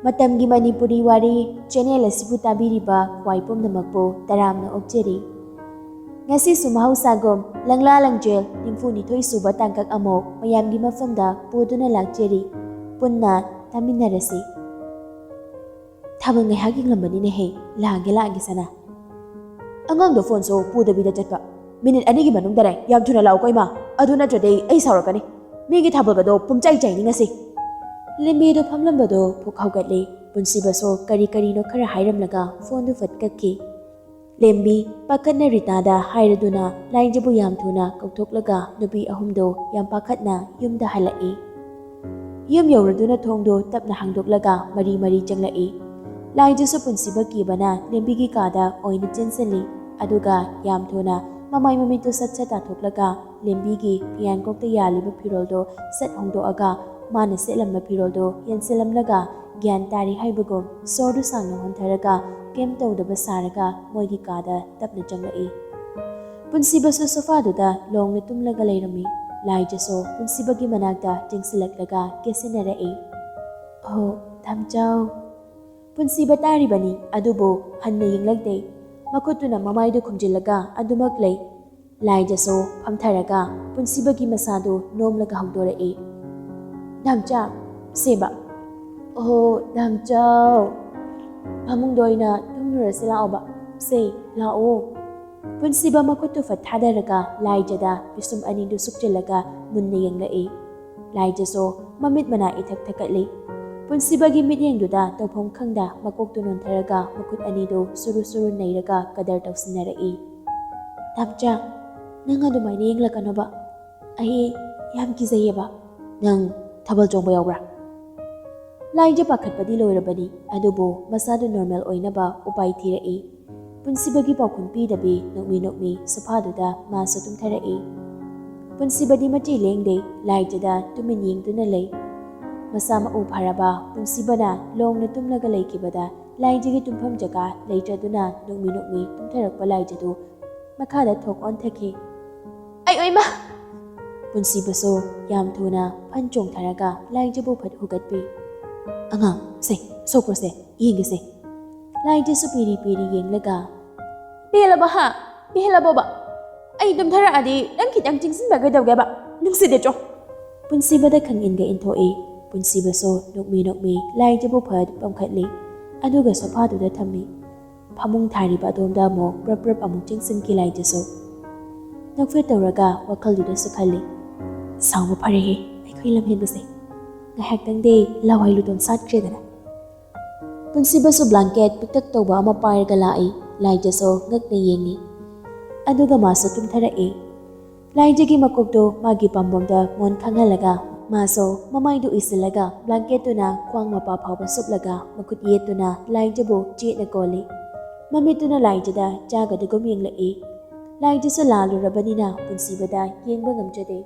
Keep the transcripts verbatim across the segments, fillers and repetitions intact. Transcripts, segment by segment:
ꯃꯇꯝꯒꯤ ꯃꯅꯤꯄꯨꯔꯤ ꯋꯥꯔꯤ ꯆꯦꯅꯦꯜ ꯑꯁꯤꯕꯨ ꯇꯥꯕꯤꯔꯤꯕ ꯈ꯭ꯋꯥꯏ ꯄꯨꯝꯅꯃꯛꯄꯨ ꯇꯔꯥꯝꯅ ꯑꯣꯛꯆꯔꯤ꯫ ꯉꯁꯤꯁꯨ ꯃꯍꯧꯁꯥꯒꯨꯝ ꯂꯪꯂꯥ ꯂꯪꯖꯦꯜ ꯅꯤꯐꯨ ꯅꯤꯊꯣꯏ ꯁꯨꯕ ꯇꯥꯡꯀꯛ ꯑꯃꯨꯛ ꯃꯌꯥꯝꯒꯤ ꯃꯐꯝꯗ ꯄꯨꯗꯨꯅ ꯂꯥꯛꯆꯔꯤ꯫ ꯄꯨꯟꯅ ꯇꯥꯃꯤꯟꯅꯔꯁꯤ꯫ ꯊꯥꯕꯜ ꯉꯥꯏꯍꯥꯛ ꯌꯦꯡꯂꯝꯕꯅꯤꯅꯦꯍꯦ, ꯂꯥꯛꯑꯒꯦ ꯂꯥꯛꯑꯒꯦ ꯁꯅꯥ꯫ ꯑꯉꯥꯡꯗꯣ ꯐꯣꯟꯁꯨ ꯄꯨꯗꯕꯤꯗ ꯆꯠꯄ꯫ ꯃꯤꯅꯤꯠ ꯑꯅꯤꯒꯤ ꯃꯅꯨꯡꯗꯅꯦ ꯌꯥꯝ ꯊꯨꯅ ꯂꯥꯛꯎꯀꯣ ꯏꯃꯥ, ꯑꯗꯨ ꯅꯠꯇ꯭ꯔꯗꯤ ꯑꯩ ꯁꯥꯎꯔꯛꯀꯅꯤ꯫ ꯃꯤꯒꯤ ꯊꯥꯕꯜꯒꯗꯣ ꯄꯨꯝꯆꯥꯏ ꯆꯥꯏꯅꯤ ꯉꯁꯤ꯫ ꯂꯦꯝꯕꯤꯗꯨ ꯐꯝꯂꯝꯕꯗꯣ ꯐꯨꯛ ꯍꯧꯒꯠꯂꯤ꯫ ꯄꯨꯟꯁꯤꯕꯁꯨ ꯀꯔꯤ ꯀꯔꯤꯅꯣ ꯈꯔ ꯍꯥꯏꯔꯝꯂꯒ ꯐꯣꯟꯗꯨ ꯐꯠ ꯀꯛꯈꯤ꯫ ꯂꯦꯝꯕꯤ ꯄꯥꯈꯠꯅ ꯔꯤꯇꯥꯗ ꯍꯥꯏꯔꯗꯨꯅ ꯂꯥꯏꯖꯕꯨ ꯌꯥꯝ ꯊꯨꯅ ꯀꯧꯊꯣꯛꯂꯒ ꯅꯨꯄꯤ ꯑꯍꯨꯝꯗꯣ ꯌꯥꯝ ꯄꯥꯈꯠꯅ ꯌꯨꯝꯗ ꯍꯜꯂꯛꯏ꯫ ꯌꯨꯝ ꯌꯧꯔꯗꯨꯅ ꯊꯣꯡꯗꯣ ꯇꯞꯅ ꯍꯥꯡꯗꯣꯛꯂꯒ ꯃꯔꯤ ꯃꯔꯤ ꯆꯪꯂꯛꯏ꯫ ꯂꯥꯏꯖꯁꯨ ꯄꯨꯟꯁꯤꯕ ꯀꯤꯕꯅ ꯂꯦꯝꯕꯤꯒꯤ ꯀꯥꯗ ꯑꯣꯏꯅ ꯆꯦꯟꯁꯤꯜꯂꯤ꯫ ꯑꯗꯨꯒ ꯌꯥꯝ ꯊꯨꯅ ꯃꯃꯥꯏ ꯃꯃꯤꯠꯇꯨ ꯁꯠ ꯁꯠ ꯇꯥꯊꯣꯛꯂꯒ ꯂꯦꯝꯕꯤꯒꯤ ꯐꯤꯌꯥꯟꯀꯣꯛꯇ ꯌꯥꯜꯂꯤꯕ ꯐꯤꯔꯣꯜꯗꯣ ꯁꯠ ꯍꯣꯡꯗꯣꯛꯑꯒ ꯃꯥꯅ ꯁꯦꯠꯂꯝꯕ ꯐꯤꯔꯣꯜꯗꯣ ꯌꯦꯟꯁꯤꯜꯂꯝꯂꯒ ꯒ꯭ꯌꯥꯟ ꯇꯥꯔꯤ ꯍꯥꯏꯕꯒꯨꯝ ꯁꯣꯔꯗꯨ ꯁꯥꯡꯅ ꯍꯣꯟꯊꯔꯒ ꯀꯩꯝ ꯇꯧꯗꯕ ꯁꯥꯔꯒ ꯃꯣꯏꯒꯤ ꯀꯥꯗ ꯇꯞꯅ ꯆꯪꯂꯛꯏ꯫ ꯄꯨꯟꯁꯤꯕꯁꯨ ꯁꯣꯐꯥꯗꯨꯗ ꯂꯣꯡꯅ ꯇꯨꯝꯂꯒ ꯂꯩꯔꯝꯃꯤ꯫ ꯂꯥꯏꯖꯁꯨ ꯄꯨꯟꯁꯤꯕꯒꯤ ꯃꯅꯥꯛꯇ ꯆꯪꯁꯤꯜꯂꯛꯂꯒ ꯀꯦꯁꯤꯟꯅꯔꯛꯏ꯫ "ꯑꯣ, ꯗꯥꯝꯆꯥꯎ꯫" ꯄꯨꯟꯁꯤꯕ ꯇꯥꯔꯤꯕꯅꯤ, ꯑꯗꯨꯕꯨ ꯍꯟꯅ ꯌꯦꯡꯂꯛꯇꯦ꯫ ꯃꯈꯨꯠꯇꯨꯅ ꯃꯃꯥꯏꯗꯨ ꯈꯨꯝꯖꯤꯜꯂꯒ ꯑꯗꯨꯃꯛ ꯂꯩ꯫ ꯂꯥꯏꯖꯁꯨ ꯐꯝꯊꯔꯒ ꯄꯨꯟꯁꯤꯕꯒꯤ ꯃꯁꯥꯗꯨ ꯅꯣꯝꯂꯒ ꯍꯧꯗꯣꯔꯛꯏ꯫ "ꯗꯥꯝꯆꯥ, ꯁꯦꯕ꯫" "ꯑꯣꯍꯣ, ꯗꯥꯝꯆꯥꯎ꯫ ꯐꯃꯨꯡꯗ ꯑꯣꯏꯅ ꯇꯨꯝꯂꯨꯔꯁꯤ ꯂꯥꯛꯑꯣꯕ꯫ ꯁꯦ, ꯂꯥꯛꯑꯣ꯫" ꯄꯨꯟꯁꯤꯕ ꯃꯈꯨꯠꯇꯨ ꯐꯠ ꯊꯥꯗꯔꯒ ꯂꯥꯏꯖꯗ ꯄꯤꯁꯨꯝ ꯑꯅꯤꯗꯨ ꯁꯨꯞꯆꯤꯜꯂꯒ ꯃꯨꯟꯅ ꯌꯦꯡꯂꯛꯏ꯫ ꯂꯥꯏꯖꯁꯨ ꯃꯃꯤꯠ ꯃꯅꯥ ꯏꯊꯛ ꯊꯛꯀꯠꯂꯤ꯫ ꯄꯨꯟꯁꯤꯕꯒꯤ ꯃꯤꯠꯌꯦꯡꯗꯨꯗ ꯇꯧꯐꯝ ꯈꯪꯗ ꯃꯀꯣꯛꯇꯨ ꯅꯣꯟꯊꯔꯒ ꯃꯈꯨꯠ ꯑꯅꯤꯗꯨ ꯁꯨꯔꯨ ꯁꯨꯔꯨ ꯅꯩꯔꯒ ꯀꯗꯔ ꯇꯧꯁꯤꯟꯅꯔꯛꯏ꯫ "ꯗꯥꯝꯆꯥ, ꯅꯪ ꯑꯗꯨꯃꯥꯏꯅ ꯌꯦꯡꯂꯛꯀꯅꯣꯕ꯫ ꯑꯩ ꯌꯥꯝ ꯀꯤꯖꯩꯌꯦꯕ꯫" "ꯅꯪ ꯊꯥꯕꯜ ꯆꯣꯡꯕ ꯌꯥꯎꯕ꯭ꯔꯥ?" ꯂꯥꯏꯖ ꯄꯥꯈꯠꯄꯗꯤ ꯂꯣꯏꯔꯕꯅꯤ, ꯑꯗꯨꯕꯨ ꯃꯁꯥꯗꯨ ꯅꯣꯔꯃꯦꯜ ꯑꯣꯏꯅꯕ ꯎꯄꯥꯏ ꯊꯤꯔꯛꯏ꯫ ꯄꯨꯟꯁꯤꯕꯒꯤ ꯄꯥꯎꯈꯨꯝ ꯄꯤꯗꯕꯤ ꯅꯣꯛꯃꯤ ꯅꯣꯛꯃꯤ ꯁꯣꯐꯥꯗꯨꯗ ꯃꯥꯁꯨ ꯇꯨꯝꯊꯔꯛꯏ꯫ ꯄꯨꯟꯁꯤꯕꯗꯤ ꯃꯆꯤ ꯂꯦꯡꯗꯦ, ꯂꯥꯏꯖꯗ ꯇꯨꯃꯤꯟ ꯌꯦꯡꯗꯨꯅ ꯂꯩ꯫ ꯃꯁꯥ ꯃꯎ ꯐꯔꯕ ꯄꯨꯟꯁꯤꯕꯅ ꯂꯣꯡꯅ ꯇꯨꯝꯂꯒ ꯂꯩꯈꯤꯕꯗ ꯂꯥꯏꯖꯒꯤ ꯇꯨꯝꯐꯝ ꯖꯒꯥ ꯂꯩꯇ꯭ꯔꯗꯨꯅ ꯅꯣꯛꯃꯤ ꯅꯣꯛꯃꯤ ꯇꯨꯝꯊꯔꯛꯄ ꯂꯥꯏꯖꯗꯨ ꯃꯈꯥꯗ ꯊꯣꯛ ꯑꯣꯟꯊꯈꯤ꯫ "ꯑꯩ ꯑꯣꯏꯃ!" ꯄꯨꯟꯁꯤꯕꯁꯨ ꯌꯥꯝ ꯊꯨꯅ ꯐꯟ ꯆꯣꯡꯊꯔꯒ ꯂꯥꯏꯖꯕꯨ ꯐꯠ ꯍꯨꯒꯠꯄꯤ꯫ "ꯑꯉꯥꯡ, ꯁꯦ, ꯁꯣꯛꯄ꯭ꯔꯣꯁꯦ? ꯌꯦꯡꯒꯦꯁꯦ꯫ ꯂꯥꯏꯖꯁꯨ ꯄꯤꯔꯤ ꯄꯤꯔꯤ ꯌꯦꯡꯂꯒ, "ꯄꯦꯜꯂꯕ ꯍꯥ? ꯄꯦꯜꯂꯕꯣꯕ? ꯑꯩ ꯇꯨꯝꯊꯔꯛꯑꯗꯤ ꯅꯪ ꯈꯤꯇꯪ ꯆꯤꯡꯁꯤꯟꯕ ꯀꯩꯗꯧꯒꯦꯕ? ꯅꯨꯡꯁꯤꯗꯦ ꯆꯣ!" ꯄꯨꯟꯁꯤꯕꯗ ꯈꯪꯏꯟꯒ ꯏꯟꯊꯣꯛꯏ꯫ ꯄꯨꯟꯁꯤꯕꯁꯨ ꯅꯣꯛꯃꯤ ꯅꯣꯛꯃꯤ ꯂꯥꯏꯖꯕꯨ ꯐꯠ ꯄꯝꯈꯠꯂꯤ꯫ ꯑꯗꯨꯒ ꯁꯣꯐꯥꯗꯨꯗ ꯊꯝꯃꯤ꯫ ꯐꯃꯨꯡ ꯊꯥꯔꯤꯕ ꯑꯗꯣꯝꯗ ꯑꯃꯨꯛ ꯄ꯭ꯔꯞ ꯄ꯭ꯔꯞ ꯑꯃꯨꯛ ꯆꯤꯡꯁꯤꯟꯈꯤ ꯂꯥꯏꯖꯁꯨ꯫ ꯅꯣꯛꯐꯦꯠ ꯇꯧꯔꯒ ꯋꯥꯈꯜꯗꯨꯗꯁꯨ ꯈꯜꯂꯤ, "ꯁꯥꯎꯕ ꯐꯔꯦꯍꯦ, ꯑꯩꯈꯣꯏ ꯂꯝꯍꯦꯟꯕꯁꯦ꯫ ꯉꯥꯏꯍꯥꯛꯇꯪꯗꯤ ꯂꯋꯥꯏ ꯂꯨꯇꯣꯟ ꯁꯥꯠꯈ꯭ꯔꯦꯗꯅ"꯫ ꯄꯨꯟꯁꯤꯕꯁꯨ ꯕ꯭ꯂꯥꯡꯀꯦꯠ ꯄꯤꯛꯇꯛ ꯇꯧꯕ ꯑꯃ ꯄꯥꯏꯔꯒ ꯂꯥꯛꯏ꯫ ꯂꯥꯏꯖꯁꯨ ꯉꯛꯅ ꯌꯦꯡꯉꯤ꯫ ꯑꯗꯨꯒ ꯃꯥꯁꯨ ꯇꯨꯝꯊꯔꯛꯏ꯫ ꯂꯥꯏꯖꯒꯤ ꯃꯀꯣꯛꯇꯣ ꯃꯥꯒꯤ ꯄꯥꯝꯕꯣꯝꯗ ꯃꯣꯟ ꯈꯥꯡꯍꯜꯂꯒ, ꯃꯥꯁꯨ ꯃꯃꯥꯏꯗꯨ ꯎꯏꯁꯤꯜꯂꯒ ꯕ꯭ꯂꯥꯡꯀꯦꯠꯇꯨꯅ ꯈ꯭ꯋꯥꯡ ꯃꯄꯥ ꯐꯥꯎꯕ ꯁꯨꯞꯂꯒ ꯃꯈꯨꯠ ꯌꯦꯠꯇꯨꯅ ꯂꯥꯏꯖꯕꯨ ꯆꯦꯠꯅ ꯀꯣꯜꯂꯤ꯫ ꯃꯃꯤꯠꯇꯨꯅ ꯂꯥꯏꯖꯗ ꯆꯥꯒꯗꯒꯨꯝ ꯌꯦꯡꯂꯛꯏ꯫ ꯂꯥꯏꯖꯁꯨ ꯂꯥꯜꯂꯨꯔꯕꯅꯤꯅ ꯄꯨꯟꯁꯤꯕꯗ ꯌꯦꯡꯕ ꯉꯝꯖꯗꯦ꯫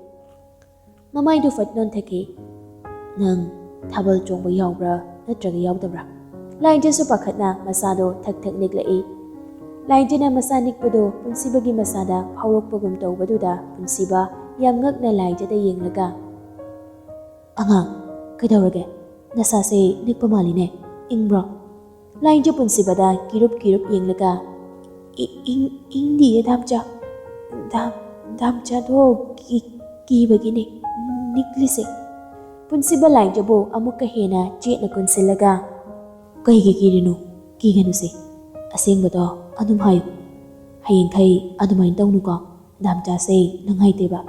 ꯃꯃꯥꯏꯗꯨ ꯐꯠ ꯅꯣꯟꯊꯈꯤ꯫ "ꯅꯪ ꯊꯥꯕꯜ ꯆꯣꯡꯕ ꯌꯥꯎꯕ꯭ꯔꯥ ꯅꯠꯇ꯭ꯔꯒ ꯌꯥꯎꯗꯕ꯭ꯔꯥ?" ꯂꯥꯏꯖꯁꯨ ꯄꯥꯈꯠꯅ ꯃꯁꯥꯗꯣ ꯊꯛ ꯊꯛ ꯅꯤꯛꯂꯛꯏ꯫ ꯂꯥꯏꯖꯅ ꯃꯁꯥ ꯅꯤꯛꯄꯗꯣ ꯄꯨꯟꯁꯤꯕꯒꯤ ꯃꯁꯥꯗ ꯐꯥꯎꯔꯛꯄꯒꯨꯝ ꯇꯧꯕꯗꯨꯗ ꯄꯨꯟꯁꯤꯕ ꯌꯥꯝ ꯉꯛꯅ ꯂꯥꯏꯖꯗ ꯌꯦꯡꯂꯒ, "ꯑꯉꯥꯡ, ꯀꯩꯗꯧꯔꯒꯦ? ꯅꯁꯥꯁꯦ ꯅꯤꯛꯄ ꯃꯥꯜꯂꯤꯅꯦ꯫ ꯏꯪꯕ꯭ꯔꯣ?" ꯂꯥꯏꯖ ꯄꯨꯟꯁꯤꯕꯗ ꯀꯤꯔꯨꯞ ꯀꯤꯔꯨꯞ ꯌꯦꯡꯂꯒ, "ꯏ-, ꯏꯪ-, ꯏꯪꯗꯤꯌꯦ ꯗꯥꯝꯆꯥ꯫ ꯗꯥꯝ-, ꯗꯥꯝꯆꯥꯗꯣ ꯀꯤ-, ꯀꯤꯕꯒꯤꯅꯦ ꯅꯤꯛꯂꯤꯁꯦ"꯫ ꯄꯨꯟꯁꯤꯕ ꯂꯥꯏꯖꯕꯨ ꯑꯃꯨꯛꯀ ꯍꯦꯟꯅ ꯆꯦꯠꯅ ꯀꯣꯟꯁꯤꯜꯂꯒ, "ꯀꯩꯒꯤ ꯀꯤꯔꯤꯅꯣ? ꯀꯤꯒꯅꯨꯁꯦ꯫ ꯑꯁꯦꯡꯕꯗꯣ ꯑꯗꯨꯝ ꯍꯥꯏꯌꯨ꯫ ꯍꯌꯦꯡꯈꯩ ꯑꯗꯨꯃꯥꯏꯅ ꯇꯧꯅꯨꯀꯣ꯫ ꯗꯥꯝꯆꯥꯁꯦ ꯅꯨꯡꯉꯥꯏꯇꯦꯕ"꯫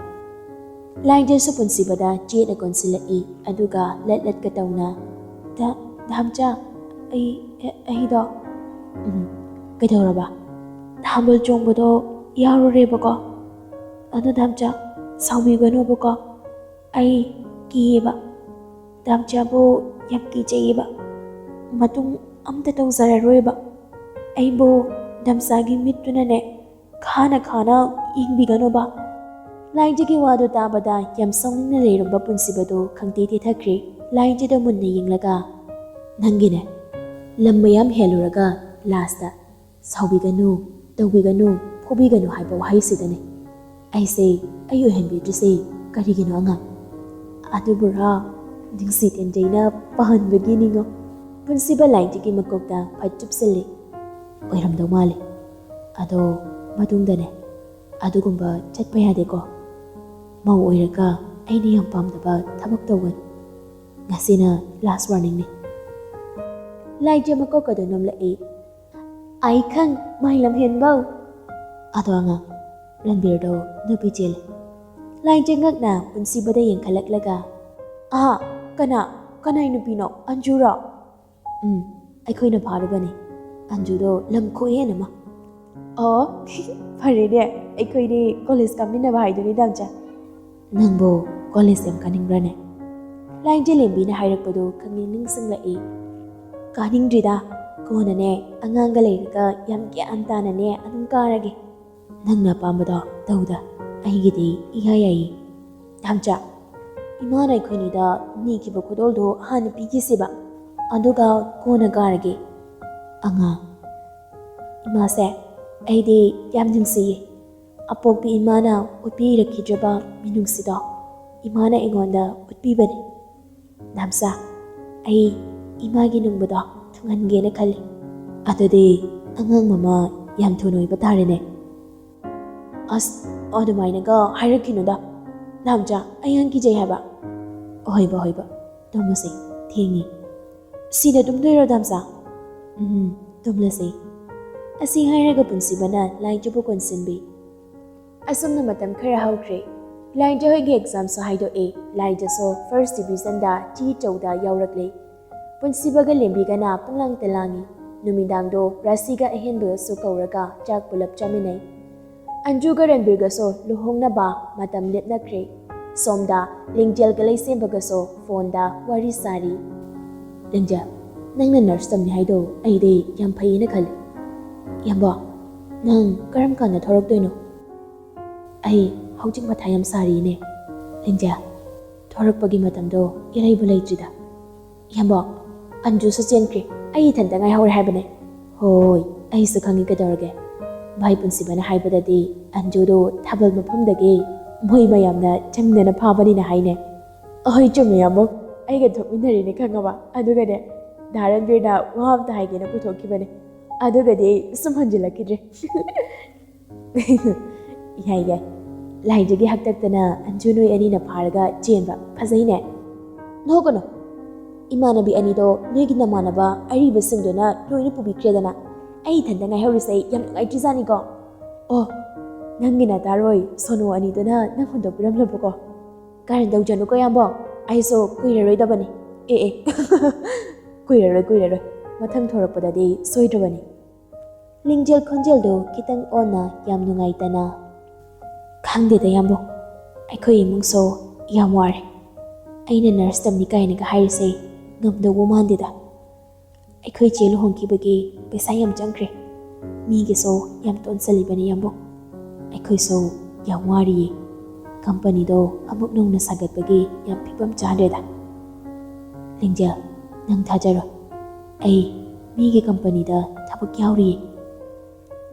ꯂꯥꯏꯖꯁꯨ ꯄꯨꯟꯁꯤꯕꯗ ꯆꯦꯠꯅ ꯀꯣꯟꯁꯤꯜꯂꯛꯏ, ꯑꯗꯨꯒ ꯂꯠ ꯂꯠꯀ ꯇꯧꯅ, "ꯗꯥ-, ꯗꯥꯝꯆꯥ, ꯑꯩ, ꯑꯩ-, ꯑꯩꯗꯣ"꯫ "ꯎꯝ, ꯀꯩꯗꯧꯔꯕ?" "ꯊꯥꯕꯜ ꯆꯣꯡꯕꯗꯣ ꯌꯥꯎꯔꯨꯔꯦꯕꯀꯣ꯫ ꯑꯗꯣ ꯗꯥꯝꯆꯥ, ꯁꯥꯎꯕꯤꯒꯅꯣꯕꯀꯣ꯫ ꯑꯩ ꯀꯤꯌꯦꯕ꯫ ꯗꯥꯝꯆꯥꯕꯨ ꯌꯥꯝ ꯀꯤꯖꯩꯌꯦꯕ꯫ ꯃꯇꯨꯡ ꯑꯝꯇ ꯇꯧꯖꯔꯔꯣꯏꯕ꯫ ꯑꯩꯕꯨ ꯗꯥꯝꯆꯥꯒꯤ ꯃꯤꯠꯇꯨꯅꯅꯦ ꯈꯥꯅ ꯈꯥꯅ ꯌꯦꯡꯕꯤꯒꯅꯣꯕ"꯫ ꯂꯥꯏꯖꯒꯤ ꯋꯥꯗꯨ ꯇꯥꯕꯗ ꯌꯥꯝ ꯁꯥꯎꯅꯤꯡꯅ ꯂꯩꯔꯝꯕ ꯄꯨꯟꯁꯤꯕꯗꯨ ꯈꯪꯇꯦ ꯇꯦꯊꯈ꯭ꯔꯦ꯫ ꯂꯥꯏꯖꯗ ꯃꯨꯟꯅ ꯌꯦꯡꯂꯒ, "ꯅꯪꯒꯤꯅꯦ, ꯂꯝ ꯃꯌꯥꯝ ꯍꯦꯜꯂꯨꯔꯒ ꯂꯥꯁꯇ ꯁꯥꯎꯕꯤꯒꯅꯨ, ꯇꯧꯕꯤꯒꯅꯨ, ꯐꯨꯕꯤꯒꯅꯨ ꯍꯥꯏꯕ ꯋꯥꯍꯩꯁꯤꯗꯅꯦ ꯑꯩꯁꯦ ꯑꯩ ꯑꯣꯏꯍꯟꯕꯤꯗ꯭ꯔꯤꯁꯦ ꯀꯔꯤꯒꯤꯅꯣ ꯑꯉꯥꯡ? ꯑꯗꯨꯕꯨꯔꯥ, ꯅꯨꯡꯁꯤ ꯇꯦꯟꯖꯩꯅ ꯄꯥꯍꯟꯕꯒꯤꯅꯤꯉꯣ"꯫ ꯄꯨꯟꯁꯤꯕ ꯂꯥꯏꯖꯒꯤ ꯃꯀꯣꯛꯇ ꯐꯠ ꯆꯨꯞꯁꯤꯜꯂꯤ꯫ ꯑꯣꯏꯔꯝꯗꯧ ꯃꯥꯜꯂꯤ꯫ ꯑꯗꯣ ꯃꯇꯨꯡꯗꯅꯦ, ꯑꯗꯨꯒꯨꯝꯕ ꯆꯠꯄ ꯌꯥꯗꯦꯀꯣ꯫ ꯃꯧ ꯑꯣꯏꯔꯒ ꯑꯩꯅ ꯌꯥꯝ ꯄꯥꯝꯗꯕ ꯊꯕꯛ ꯇꯧꯒꯅꯨ꯫ ꯉꯁꯤꯅ last warningꯅꯤ꯫ ꯂꯥꯏꯖ ꯃꯀꯣꯛ ꯑꯗꯨ ꯅꯣꯝꯂꯛꯏ꯫ ꯑꯩ ꯈꯪ ꯃꯥꯏ ꯂꯝꯍꯦꯟꯕꯧ꯫ ꯑꯗꯣ ꯑꯉꯥꯡ, ꯔꯟꯕꯤꯔꯗꯣ ꯅꯨꯄꯤ ꯆꯦꯜꯂꯦ꯫ ꯂꯥꯏꯖ ꯉꯛꯅ ꯄꯨꯟꯁꯤꯕꯗ ꯌꯦꯡꯈꯠꯂꯛꯂꯒ, ꯑꯍꯥ, ꯀꯅꯥ, ꯀꯅꯥꯏ ꯅꯨꯄꯤꯅꯣ? ꯑꯟꯖꯨꯔꯣ? ꯎꯝ, ꯑꯩꯈꯣꯏꯅ ꯐꯥꯔꯨꯕꯅꯤ꯫ ꯑꯟꯖꯨꯗꯣ ꯂꯝ ꯈꯨꯍꯦꯟ ꯑꯃ꯫ ꯑꯣ, ꯐꯔꯦꯅꯦ, ꯑꯩꯈꯣꯏꯗꯤ ꯀꯣꯂꯦꯖ ꯀꯥꯃꯤꯟꯅꯕ ꯍꯥꯏꯗꯨꯅꯤ ꯗꯥꯝꯆꯥ꯫ ꯅꯪꯕꯨ ꯀꯣꯂꯦꯖ ꯌꯥꯝ ꯀꯥꯅꯤꯡꯕ꯭ꯔꯥꯅꯦ? ꯂꯥꯏꯖ ꯂꯦꯝꯕꯤꯅ ꯍꯥꯏꯔꯛꯄꯗꯨ ꯈꯪꯅꯤꯡ ꯅꯤꯡꯁꯤꯡꯂꯛꯏ꯫ ꯀꯥꯅꯤꯡꯗ꯭ꯔꯤꯗ, ꯀꯣꯟꯅꯅꯦ ꯑꯉꯥꯡꯒ ꯂꯩꯔꯒ ꯌꯥꯝ ꯒ꯭ꯌꯥꯟ ꯇꯥꯅꯅꯦ ꯑꯗꯨꯝ ꯀꯥꯔꯒꯦ꯫ ꯅꯪꯅ ꯑꯄꯥꯝꯕꯗꯣ ꯇꯧꯗ, ꯑꯩꯒꯤꯗꯤ ꯏꯌꯥ ꯌꯥꯏꯌꯦ꯫ ꯗꯥꯝꯆꯥ, ꯏꯃꯥꯅ ꯑꯩꯈꯣꯏꯅꯤꯗ ꯅꯤꯈꯤꯕ ꯈꯨꯗꯣꯜꯗꯣ ꯍꯥꯟꯅ ꯄꯤꯈꯤꯁꯤꯕ, ꯑꯗꯨꯒ ꯀꯣꯟꯅ ꯀꯥꯔꯒꯦ꯫ ꯑꯉꯥꯡ, ꯏꯃꯥꯁꯦ ꯑꯩꯗꯤ ꯌꯥꯝ ꯅꯨꯡꯁꯤꯌꯦ꯫ ꯑꯄꯣꯛꯄꯤ ꯏꯃꯥꯅ ꯎꯠꯄꯤꯔꯛꯈꯤꯗ꯭ꯔꯕ ꯃꯤꯅꯨꯡꯁꯤꯗꯣ ꯏꯃꯥꯅ ꯑꯩꯉꯣꯟꯗ ꯎꯠꯄꯤꯕꯅꯤ꯫ ꯗꯥꯝꯆꯥ, ꯑꯩ ꯏꯃꯥꯒꯤ ꯅꯨꯡꯕꯗꯣ ꯊꯨꯡꯍꯟꯒꯦꯅ ꯈꯜꯂꯤ꯫ ꯑꯗꯨꯗꯤ ꯑꯉꯥꯡ ꯃꯃꯥ ꯌꯥꯝ ꯊꯨꯅ ꯑꯣꯏꯕ ꯇꯥꯔꯦꯅꯦ꯫ ꯑꯁ, ꯑꯗꯨꯃꯥꯏꯅꯒ ꯍꯥꯏꯔꯛꯈꯤꯅꯨꯗ꯫ ꯗꯥꯝꯆꯥ, ꯑꯩ ꯌꯥꯝ ꯀꯤꯖꯩ ꯍꯥꯏꯕ꯫ ꯍꯣꯏꯕ, ꯍꯣꯏꯕ, ꯇꯨꯝꯃꯁꯦ, ꯊꯦꯡꯉꯦ꯫ ꯁꯤꯗ ꯇꯨꯝꯗꯣꯏꯔꯣ ꯗꯥꯝꯆꯥ? ꯎꯝ, ꯇꯨꯝꯂꯁꯦ꯫ ꯑꯁꯤ ꯍꯥꯏꯔꯒ ꯄꯨꯟꯁꯤꯕꯅ ꯂꯥꯏꯖꯕꯨ ꯀꯣꯟꯁꯤꯟꯕꯤ꯫ ꯑꯁꯨꯝꯅ ꯃꯇꯝ ꯈꯔ ꯍꯧꯈ꯭ꯔꯦ꯫ ꯂꯥꯏꯖ ꯍꯣꯏꯒꯤ examꯁꯨ ꯍꯥꯏꯗꯣꯛꯑꯦ꯫ ꯂꯥꯏꯖꯁꯨ first divisionꯗ ꯆꯤ ꯆꯧꯗ ꯌꯥꯎꯔꯛꯂꯦ꯫ ꯄꯨꯟꯁꯤꯕꯒ ꯂꯦꯝꯕꯤꯒꯅ ꯄꯨꯡꯂꯥꯡꯇ ꯂꯥꯡꯉꯤ꯫ ꯅꯨꯃꯤꯗꯥꯡꯗꯣ ꯔꯥꯁꯤꯒ ꯑꯍꯦꯟꯕꯒꯁꯨ ꯀꯧꯔꯒ ꯆꯥꯛ ꯄꯨꯂꯞ ꯆꯥꯃꯤꯟꯅꯩ꯫ ꯑꯟꯖꯨꯒ ꯔꯟꯕꯤꯔꯒꯁꯨ ꯂꯨꯍꯣꯡꯅꯕ ꯃꯇꯝ ꯂꯦꯞꯅꯈ꯭ꯔꯦ꯫ ꯁꯣꯝꯗ ꯂꯤꯡꯖꯦꯜꯒ ꯂꯩꯁꯦꯝꯕꯒꯁꯨ ꯐꯣꯟꯗ ꯋꯥꯔꯤ ꯁꯥꯔꯤ꯫ ꯂꯤꯡꯖꯦꯜ, ꯅꯪꯅ ꯅꯔꯁ ꯇꯝꯅꯤ ꯍꯥꯏꯗꯣ ꯑꯩꯗꯤ ꯌꯥꯝ ꯐꯩꯌꯦꯅ ꯈꯜꯂꯤ꯫ ꯏꯌꯥꯝꯕ, ꯅꯪ ꯀꯔꯝ ꯀꯥꯟꯗ ꯊꯣꯔꯛꯇꯣꯏꯅꯣ? ꯑꯩ ꯍꯧꯖꯤꯛ ꯃꯊꯥ ꯌꯥꯝ ꯁꯥꯔꯤꯅꯦ꯫ ꯂꯤꯡꯖꯦꯜ, ꯊꯣꯔꯛꯄꯒꯤ ꯃꯇꯝꯗꯣ ꯏꯔꯩꯕꯨ ꯂꯩꯇ꯭ꯔꯤꯗ꯫ ꯏꯌꯥꯝꯕ, ꯑꯟꯖꯨꯁꯨ ꯆꯦꯟꯈ꯭ꯔꯦ꯫ ꯑꯩ ꯏꯊꯟꯇ ꯉꯥꯏꯍꯧꯔꯦ ꯍꯥꯏꯕꯅꯦ꯫ ꯍꯣꯏ, ꯑꯩꯁꯨ ꯈꯪꯉꯤ ꯀꯩꯗꯧꯔꯒꯦ꯫ ꯚꯥꯏ ꯄꯨꯟꯁꯤꯕꯅ ꯍꯥꯏꯕꯗꯗꯤ ꯑꯟꯖꯨꯗꯣ ꯊꯥꯕꯜ ꯃꯐꯝꯗꯒꯤ ꯃꯣꯏ ꯃꯌꯥꯝꯅ ꯆꯪꯗꯅ ꯐꯥꯕꯅꯤꯅ ꯍꯥꯏꯅꯦ꯫ ꯑꯍꯣꯏ, ꯆꯨꯝꯃꯦ ꯏꯌꯥꯝꯕ꯫ ꯑꯩꯒ ꯊꯣꯛꯃꯤꯟꯅꯔꯤꯅꯦ ꯈꯪꯉꯕ꯫ ꯑꯗꯨꯒꯅꯦ, ꯙꯥꯔꯟꯕꯤꯔꯅ ꯋꯥ ꯑꯝꯇ ꯍꯥꯏꯒꯦꯅ ꯄꯨꯊꯣꯛꯈꯤꯕꯅꯦ꯫ ꯑꯗꯨꯒꯗꯤ ꯑꯩ ꯁꯨꯝ ꯍꯟꯖꯤꯜꯂꯛꯈꯤꯗ꯭ꯔꯦ꯫ ꯌꯥꯏ ꯌꯥꯏ, ꯂꯥꯏꯖꯒꯤ ꯍꯥꯛꯇꯛꯇꯅ ꯑꯟꯖꯨ ꯅꯣꯏ ꯑꯅꯤꯅ ꯐꯥꯔꯒ ꯆꯦꯟꯕ ꯐꯖꯩꯅꯦ꯫ ꯅꯣꯛꯀꯅꯨ, ꯏꯃꯥꯟꯅꯕꯤ ꯑꯅꯤꯗꯣ ꯅꯣꯏꯒꯤ ꯅꯃꯥꯟꯅꯕ ꯑꯔꯤꯕꯁꯤꯡꯗꯨꯅ ꯂꯣꯏꯅ ꯄꯨꯕꯤꯈ꯭ꯔꯦꯗꯅ꯫ ꯑꯩ ꯏꯊꯟꯇ ꯉꯥꯏꯍꯧꯔꯤꯁꯦ ꯌꯥꯝ ꯅꯨꯡꯉꯥꯏꯇ꯭ꯔꯤꯖꯥꯠꯅꯤꯀꯣ꯫ ꯑꯣ, ꯅꯪꯒꯤ ꯅꯇꯥꯔꯣꯏ ꯁꯣꯅꯨ ꯑꯅꯤꯗꯨꯅ ꯅꯪ ꯍꯨꯟꯗꯣꯛꯄꯤꯔꯝꯂꯕꯀꯣ? ꯀꯔꯟ ꯇꯧꯖꯅꯨꯀꯣ ꯏꯌꯥꯝꯕꯣ, ꯑꯩꯁꯨ ꯀꯨꯏꯔꯔꯣꯏꯗꯕꯅꯤ꯫ ꯑꯦ ꯑꯦ, ꯀꯨꯏꯔꯔꯣꯏ ꯀꯨꯏꯔꯔꯣꯏ, ꯃꯊꯪ ꯊꯣꯔꯛꯄꯗꯗꯤ ꯁꯣꯏꯗ꯭ꯔꯕꯅꯤ꯫ ꯂꯤꯡꯖꯦꯜ ꯈꯣꯟꯖꯦꯜꯗꯨ ꯈꯤꯇꯪ ꯑꯣꯟꯅ ꯌꯥꯝ ꯅꯨꯡꯉꯥꯏꯇꯅ, "ꯈꯪꯗꯦꯗ ꯏꯌꯥꯝꯕꯣ, ꯑꯩꯈꯣꯏ ꯏꯃꯨꯡꯁꯨ ꯌꯥꯝ ꯋꯥꯔꯦ꯫ ꯑꯩꯅ ꯅꯔꯁ ꯇꯝꯅꯤ ꯀꯥꯏꯅꯒ ꯍꯥꯏꯔꯤꯁꯦ ꯉꯝꯗꯧꯕ ꯃꯥꯟꯗꯦꯗ꯫ ꯑꯩꯈꯣꯏ ꯆꯦ ꯂꯨꯍꯣꯡꯈꯤꯕꯒꯤ ꯄꯩꯁꯥ ꯌꯥꯝ ꯆꯪꯈ꯭ꯔꯦ, ꯃꯤꯒꯤꯁꯨ ꯌꯥꯝ ꯇꯣꯟꯁꯤꯜꯂꯤꯕꯅꯤ ꯏꯌꯥꯝꯕꯣ꯫ ꯑꯩꯈꯣꯏꯁꯨ ꯌꯥꯝ ꯋꯥꯔꯤꯌꯦ꯫ ꯀꯝꯄꯅꯤꯗꯣ ꯑꯃꯨꯛ ꯅꯧꯅ ꯁꯥꯒꯠꯄꯒꯤ ꯌꯥꯝ ꯐꯤꯕꯝ ꯆꯥꯗ꯭ꯔꯦꯗ꯫ ꯂꯤꯡꯖꯦꯜ, ꯅꯪ ꯊꯥꯖꯔꯣ, ꯑꯩ ꯃꯤꯒꯤ ꯀꯝꯄꯅꯤꯗ ꯊꯕꯛ ꯌꯥꯎꯔꯤꯌꯦ꯫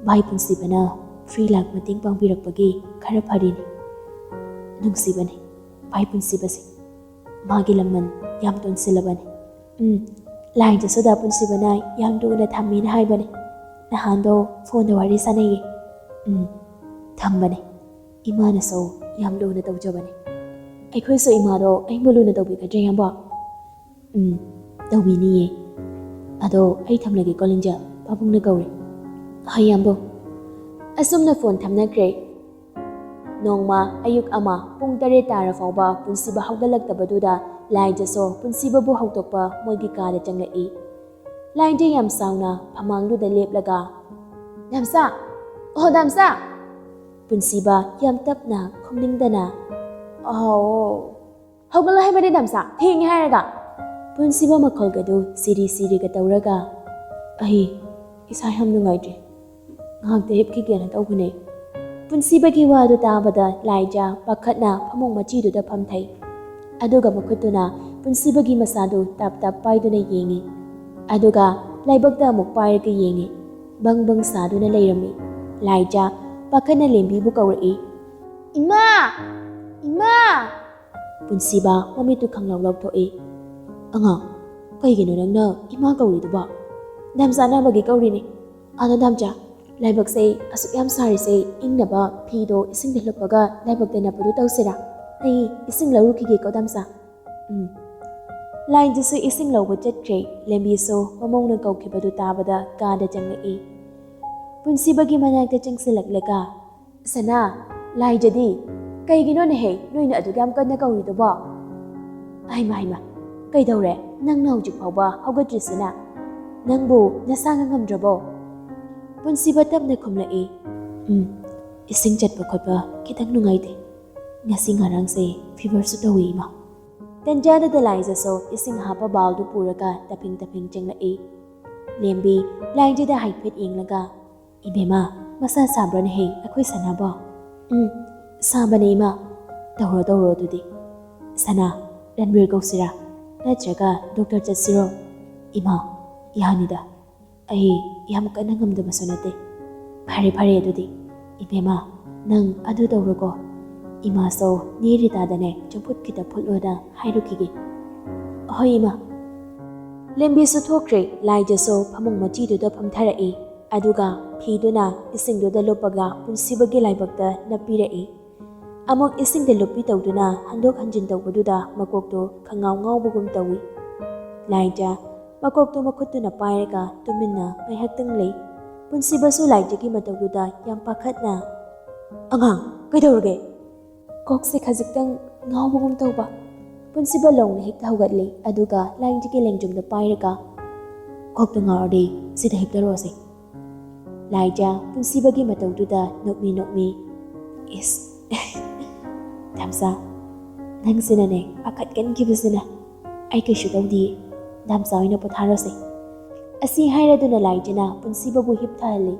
ꯚꯥꯏ ꯄꯨꯟꯁꯤꯕꯅ ꯊ꯭ꯔꯤ ꯂꯥꯛ ꯃꯇꯦꯡ ꯄꯥꯡꯕꯤꯔꯛꯄꯒꯤ ꯈꯔ ꯐꯔꯤꯅꯤ꯫ ꯅꯨꯡꯁꯤꯕꯅꯤ ꯚꯥꯏ ꯄꯨꯟꯁꯤꯕꯁꯦ, ꯃꯥꯒꯤ ꯂꯃꯟ ꯌꯥꯝ ꯇꯣꯟꯁꯤꯜꯂꯕꯅꯤ꯫ ꯎꯝ, ꯂꯥꯏ ꯖꯁꯣꯗꯥ ꯄꯨꯟꯁꯤꯕꯅ ꯌꯥꯝ ꯂꯨꯅ ꯊꯝꯃꯦꯅ ꯍꯥꯏꯕꯅꯤ꯫ ꯅꯍꯥꯟꯗꯣ ꯐꯣꯟꯗ ꯋꯥꯔꯤ ꯁꯥꯟꯅꯩꯌꯦ꯫ ꯎꯝ, ꯊꯝꯕꯅꯦ꯫ ꯏꯃꯥꯅꯁꯨ ꯌꯥꯝ ꯂꯨꯅ ꯇꯧꯖꯕꯅꯦ꯫ ꯑꯩꯈꯣꯏꯁꯨ ꯏꯃꯥꯗꯣ ꯑꯩꯕꯨ ꯂꯨꯅ ꯇꯧꯕꯤꯒꯗ꯭ꯔꯥ ꯏꯌꯥꯝꯕ? ꯎꯝ, ꯇꯧꯕꯤꯅꯤꯌꯦ꯫ ꯑꯗꯣ ꯑꯩ ꯊꯝꯂꯒꯦꯀꯣ ꯂꯤꯡꯖꯦꯜ, ꯄꯥꯕꯨꯡꯅ ꯀꯧꯔꯦ꯫ ꯍꯣꯏ ꯏꯌꯥꯝꯕ꯫ ꯑꯁꯨꯝꯅ ꯐꯣꯟ ꯊꯝꯅꯈ꯭ꯔꯦ꯫ ꯅꯣꯡꯃ ꯑꯌꯨꯛ ꯑꯃ ꯄꯨꯡ ꯇꯔꯦꯠ ꯇꯥꯔ ꯐꯥꯎꯕ ꯄꯨꯟꯁꯤꯕ ꯍꯧꯒꯠꯂꯛꯇꯕꯗꯨꯗ ꯂꯥꯏꯖꯁꯨ ꯄꯨꯟꯁꯤꯕꯕꯨ ꯍꯧꯗꯣꯛꯄ ꯃꯣꯏꯒꯤ ꯀꯥꯗ ꯆꯪꯂꯛꯏ꯫ ꯂꯥꯏꯖ ꯌꯥꯝ ꯁꯥꯎꯅ ꯐꯃꯥꯡꯗꯨꯗ ꯂꯦꯞꯂꯒ, "ꯗꯥꯝꯆꯥ! ꯑꯣ ꯗꯥꯝꯆꯥ!" ꯄꯨꯟꯁꯤꯕ ꯌꯥꯝ ꯇꯞꯅ ꯈꯨꯝꯅꯤꯡꯗꯅ, "ꯑꯥꯎ, ꯍꯧꯒꯠꯂꯣ ꯍꯥꯏꯕꯅꯦ ꯗꯥꯝꯆꯥ, ꯊꯦꯡꯉꯦ ꯍꯥꯏꯔꯒ!" ꯄꯨꯟꯁꯤꯕ ꯃꯈꯣꯜꯒꯗꯨ ꯁꯤꯔꯤ ꯁꯤꯔꯤꯒ ꯇꯧꯔꯒ, "ꯑꯩ ꯏꯁꯥ ꯌꯥꯝ ꯅꯨꯡꯉꯥꯏꯇ꯭ꯔꯦ, ꯉꯥꯏꯍꯥꯛꯇ ꯍꯤꯞꯈꯤꯒꯦꯅ ꯇꯧꯕꯅꯦ꯫" ꯄꯨꯟꯁꯤꯕꯒꯤ ꯋꯥꯗꯨ ꯇꯥꯕꯗ ꯂꯥꯏꯖ ꯄꯥꯈꯠꯅ ꯐꯃꯨꯡ ꯃꯆꯤꯗꯨꯗ ꯐꯝꯊꯩ꯫ ꯑꯗꯨꯒ ꯃꯈꯨꯠꯇꯨꯅ ꯄꯨꯟꯁꯤꯕꯒꯤ ꯃꯁꯥꯗꯨ ꯇꯞ ꯇꯞ ꯄꯥꯏꯗꯨꯅ ꯌꯦꯡꯏ꯫ ꯑꯗꯨꯒ ꯂꯥꯏꯕꯛꯇ ꯑꯃꯨꯛ ꯄꯥꯏꯔꯒ ꯌꯦꯡꯏ꯫ ꯕꯪ ꯕꯪ ꯁꯥꯗꯨꯅ ꯂꯩꯔꯝꯃꯤ꯫ ꯂꯥꯏꯖ ꯄꯥꯈꯠꯅ ꯂꯦꯝꯕꯤꯕꯨ ꯀꯧꯔꯛꯏ꯫ "ꯏꯃꯥ! ꯏꯃꯥ!" ꯄꯨꯟꯁꯤꯕ ꯃꯃꯤꯠꯇꯨ ꯈꯪꯂꯥꯎ ꯂꯥꯎꯊꯣꯛꯏ꯫ "ꯑꯉꯥꯡ, ꯀꯩꯒꯤꯅꯣ ꯅꯪꯅ ꯏꯃꯥ ꯀꯧꯔꯤꯗꯨꯕꯣ? ꯗꯥꯝꯆꯥ ꯅꯥꯕꯒꯤ ꯀꯧꯔꯤꯅꯦ꯫ ꯑꯗꯣ ꯗꯥꯝꯆꯥ, ꯂꯥꯏꯕꯛꯁꯦ ꯑꯁꯨꯛ ꯌꯥꯝ ꯁꯥꯔꯤꯁꯦ, ꯏꯪꯅꯕ ꯐꯤꯗꯣ ꯏꯁꯤꯡꯗ ꯂꯨꯞꯄꯒ ꯂꯥꯏꯕꯛꯇ ꯅꯞꯄꯗꯨ ꯇꯧꯁꯤꯔꯥ? ꯑꯩ ꯏꯁꯤꯡ ꯂꯧꯔꯨꯈꯤꯒꯦꯀꯣ ꯗꯥꯝꯆꯥ꯫ ꯎꯝ꯫ ꯂꯥꯏꯖꯁꯨ ꯏꯁꯤꯡ ꯂꯧꯕ ꯆꯠꯈ꯭ꯔꯦ꯫ ꯂꯦꯝꯕꯤꯁꯨ ꯃꯃꯧꯅ ꯀꯧꯈꯤꯕꯗꯨ ꯇꯥꯕꯗ ꯀꯥꯗ ꯆꯪꯂꯛꯏ꯫ ꯄꯨꯟꯁꯤꯕꯒꯤ ꯃꯅꯥꯛꯇ ꯆꯪꯁꯤꯜꯂꯛꯂꯒ, "ꯁꯅꯥ, ꯂꯥꯏꯖꯗꯤ, ꯀꯩꯒꯤꯅꯣꯅꯦꯍꯦ ꯅꯣꯏꯅ ꯑꯗꯨꯛ ꯌꯥꯝ ꯀꯟꯅ ꯀꯧꯔꯤꯗꯨꯕꯣ? ꯍꯩꯃꯥ, ꯍꯩꯃꯥ, ꯀꯩꯗꯧꯔꯦ? ꯅꯪꯅ ꯍꯧꯖꯤꯛ ꯐꯥꯎꯕ ꯍꯧꯒꯠꯇ꯭ꯔꯤꯁꯤꯅ? ꯅꯪꯕꯨ ꯅꯁꯥ ꯉꯝꯗ꯭ꯔꯕꯣ?" ꯄꯨꯟꯁꯤꯕ ꯇꯞꯅ ꯈꯨꯝꯂꯛꯏ, "ꯎꯝ, ꯏꯁꯤꯡ ꯆꯠꯄ ꯈꯣꯠꯄ ꯈꯤꯇꯪ ꯅꯨꯡꯉꯥꯏꯇꯦ꯫ ꯉꯁꯤ ꯉꯔꯥꯡꯁꯦ ꯐꯤꯚꯔꯁꯨ ꯇꯧꯏ, ꯏꯃꯥ꯫" ꯇꯟꯖꯥꯗꯨꯗ ꯂꯥꯏꯖꯁꯨ ꯏꯁꯤꯡ ꯍꯥꯞꯄ ꯕꯥꯎꯜꯗꯨ ꯄꯨꯔꯒ ꯇꯞꯐꯤꯡ ꯇꯞꯐꯤꯡ ꯆꯪꯂꯛꯏ꯫ ꯂꯦꯝꯕꯤ ꯂꯥꯏꯖꯗ ꯍꯥꯏꯐꯦꯠ ꯌꯦꯡꯂꯒ, "ꯏꯕꯦꯝꯃ, ꯃꯁꯥ ꯁꯥꯕ꯭ꯔꯅꯦꯍꯦ ꯑꯩꯈꯣꯏ ꯁꯅꯥꯕꯣ?" "ꯎꯝ, ꯁꯥꯕꯅꯦ ꯏꯃꯥ꯫" "ꯇꯧꯔꯣ, ꯇꯧꯔꯣ ꯑꯗꯨꯗꯤ꯫ ꯁꯅꯥ, ꯔꯟꯕꯤꯔ ꯀꯧꯁꯤꯔꯥ? ꯅꯠꯇ꯭ꯔꯒ ꯗꯣꯛꯇꯔ ꯆꯠꯁꯤꯔꯣ?" "ꯏꯃꯥ, ꯌꯥꯅꯤꯗ꯫ ꯑꯩ ꯌꯥꯝ ꯀꯟꯅ ꯉꯝꯗꯕꯁꯨ ꯅꯠꯇꯦ꯫" "ꯐꯔꯦ, ꯐꯔꯦ ꯑꯗꯨꯗꯤ꯫ ꯏꯕꯦꯝꯃ, ꯅꯪ ꯑꯗꯨ ꯇꯧꯔꯣꯀꯣ꯫ ꯏꯃꯥꯁꯨ ꯅꯦ ꯔꯤꯇꯥꯗꯅꯦ ꯆꯝꯐꯨꯠ ꯈꯤꯇ ꯐꯨꯠꯂꯣꯅ ꯍꯥꯏꯔꯨꯈꯤꯒꯦ꯫" "ꯍꯣꯏ ꯏꯃꯥ꯫" ꯂꯦꯝꯕꯤꯁꯨ ꯊꯣꯛꯈ꯭ꯔꯦ꯫ ꯂꯥꯏꯖꯁꯨ ꯐꯃꯨꯡ ꯃꯆꯤꯗꯨꯗ ꯐꯝꯊꯔꯛꯏ꯫ ꯑꯗꯨꯒ ꯐꯤꯗꯨꯅ ꯏꯁꯤꯡꯗꯨꯗ ꯂꯨꯞꯄꯒ ꯄꯨꯟꯁꯤꯕꯒꯤ ꯂꯥꯏꯕꯛꯇ ꯅꯞꯄꯤꯔꯛꯏ꯫ ꯑꯃꯨꯛ ꯏꯁꯤꯡꯗ ꯂꯨꯞꯄꯤ ꯇꯧꯗꯨꯅ ꯍꯟꯗꯣꯛ ꯍꯟꯖꯤꯟ ꯇꯧꯕꯗꯨꯗ ꯃꯀꯣꯛꯇꯨ ꯈꯪꯉꯥꯎ ꯉꯥꯎꯕꯒꯨꯝ ꯇꯧꯏ꯫ ꯂꯥꯏꯖ ꯃꯀꯣꯛꯇꯨ ꯃꯈꯨꯠꯇꯨꯅ ꯄꯥꯏꯔꯒ ꯇꯨꯃꯤꯟꯅ ꯉꯥꯏꯍꯥꯛꯇꯪ ꯂꯩ꯫ ꯄꯨꯟꯁꯤꯕꯁꯨ ꯂꯥꯏꯖꯒꯤ ꯃꯇꯧꯗꯨꯗ ꯌꯥꯝ ꯄꯥꯈꯠꯅ, "ꯑꯉꯥꯡ, ꯀꯩꯗꯧꯔꯒꯦ?" "ꯀꯣꯛꯁꯦ ꯈꯖꯤꯛꯇꯪ ꯉꯥꯎꯕꯒꯨꯝ ꯇꯧꯕ꯫" ꯄꯨꯟꯁꯤꯕ ꯂꯣꯡꯅ ꯍꯦꯛꯇ ꯍꯧꯒꯠꯂꯤ, ꯑꯗꯨꯒ ꯂꯥꯏꯖꯒꯤ ꯂꯦꯡꯖꯨꯝꯗꯨ ꯄꯥꯏꯔꯒ, "ꯀꯣꯛꯇ ꯉꯥꯎꯔꯗꯤ ꯁꯤꯗ ꯍꯤꯞꯊꯔꯣꯁꯦ꯫" ꯂꯥꯏꯖ ꯄꯨꯟꯁꯤꯕꯒꯤ ꯃꯇꯧꯗꯨꯗ ꯅꯣꯛꯃꯤ ꯅꯣꯛꯃꯤ, "ꯏꯁ, ꯗꯥꯝꯆꯥ, ꯅꯪꯁꯤꯅꯅꯦ ꯄꯥꯈꯠꯀꯟꯈꯤꯕꯁꯤꯅ꯫ ꯑꯩ ꯀꯩꯁꯨ ꯇꯧꯗꯤꯌꯦ꯫ ꯗꯥꯝꯆꯥ ꯑꯣꯏꯅ ꯄꯣꯊꯥꯔꯣꯁꯦ꯫" ꯑꯁꯤ ꯍꯥꯏꯔꯗꯨꯅ ꯂꯥꯏꯖꯅ ꯄꯨꯟꯁꯤꯕꯕꯨ ꯍꯤꯞꯊꯍꯜꯂꯤ꯫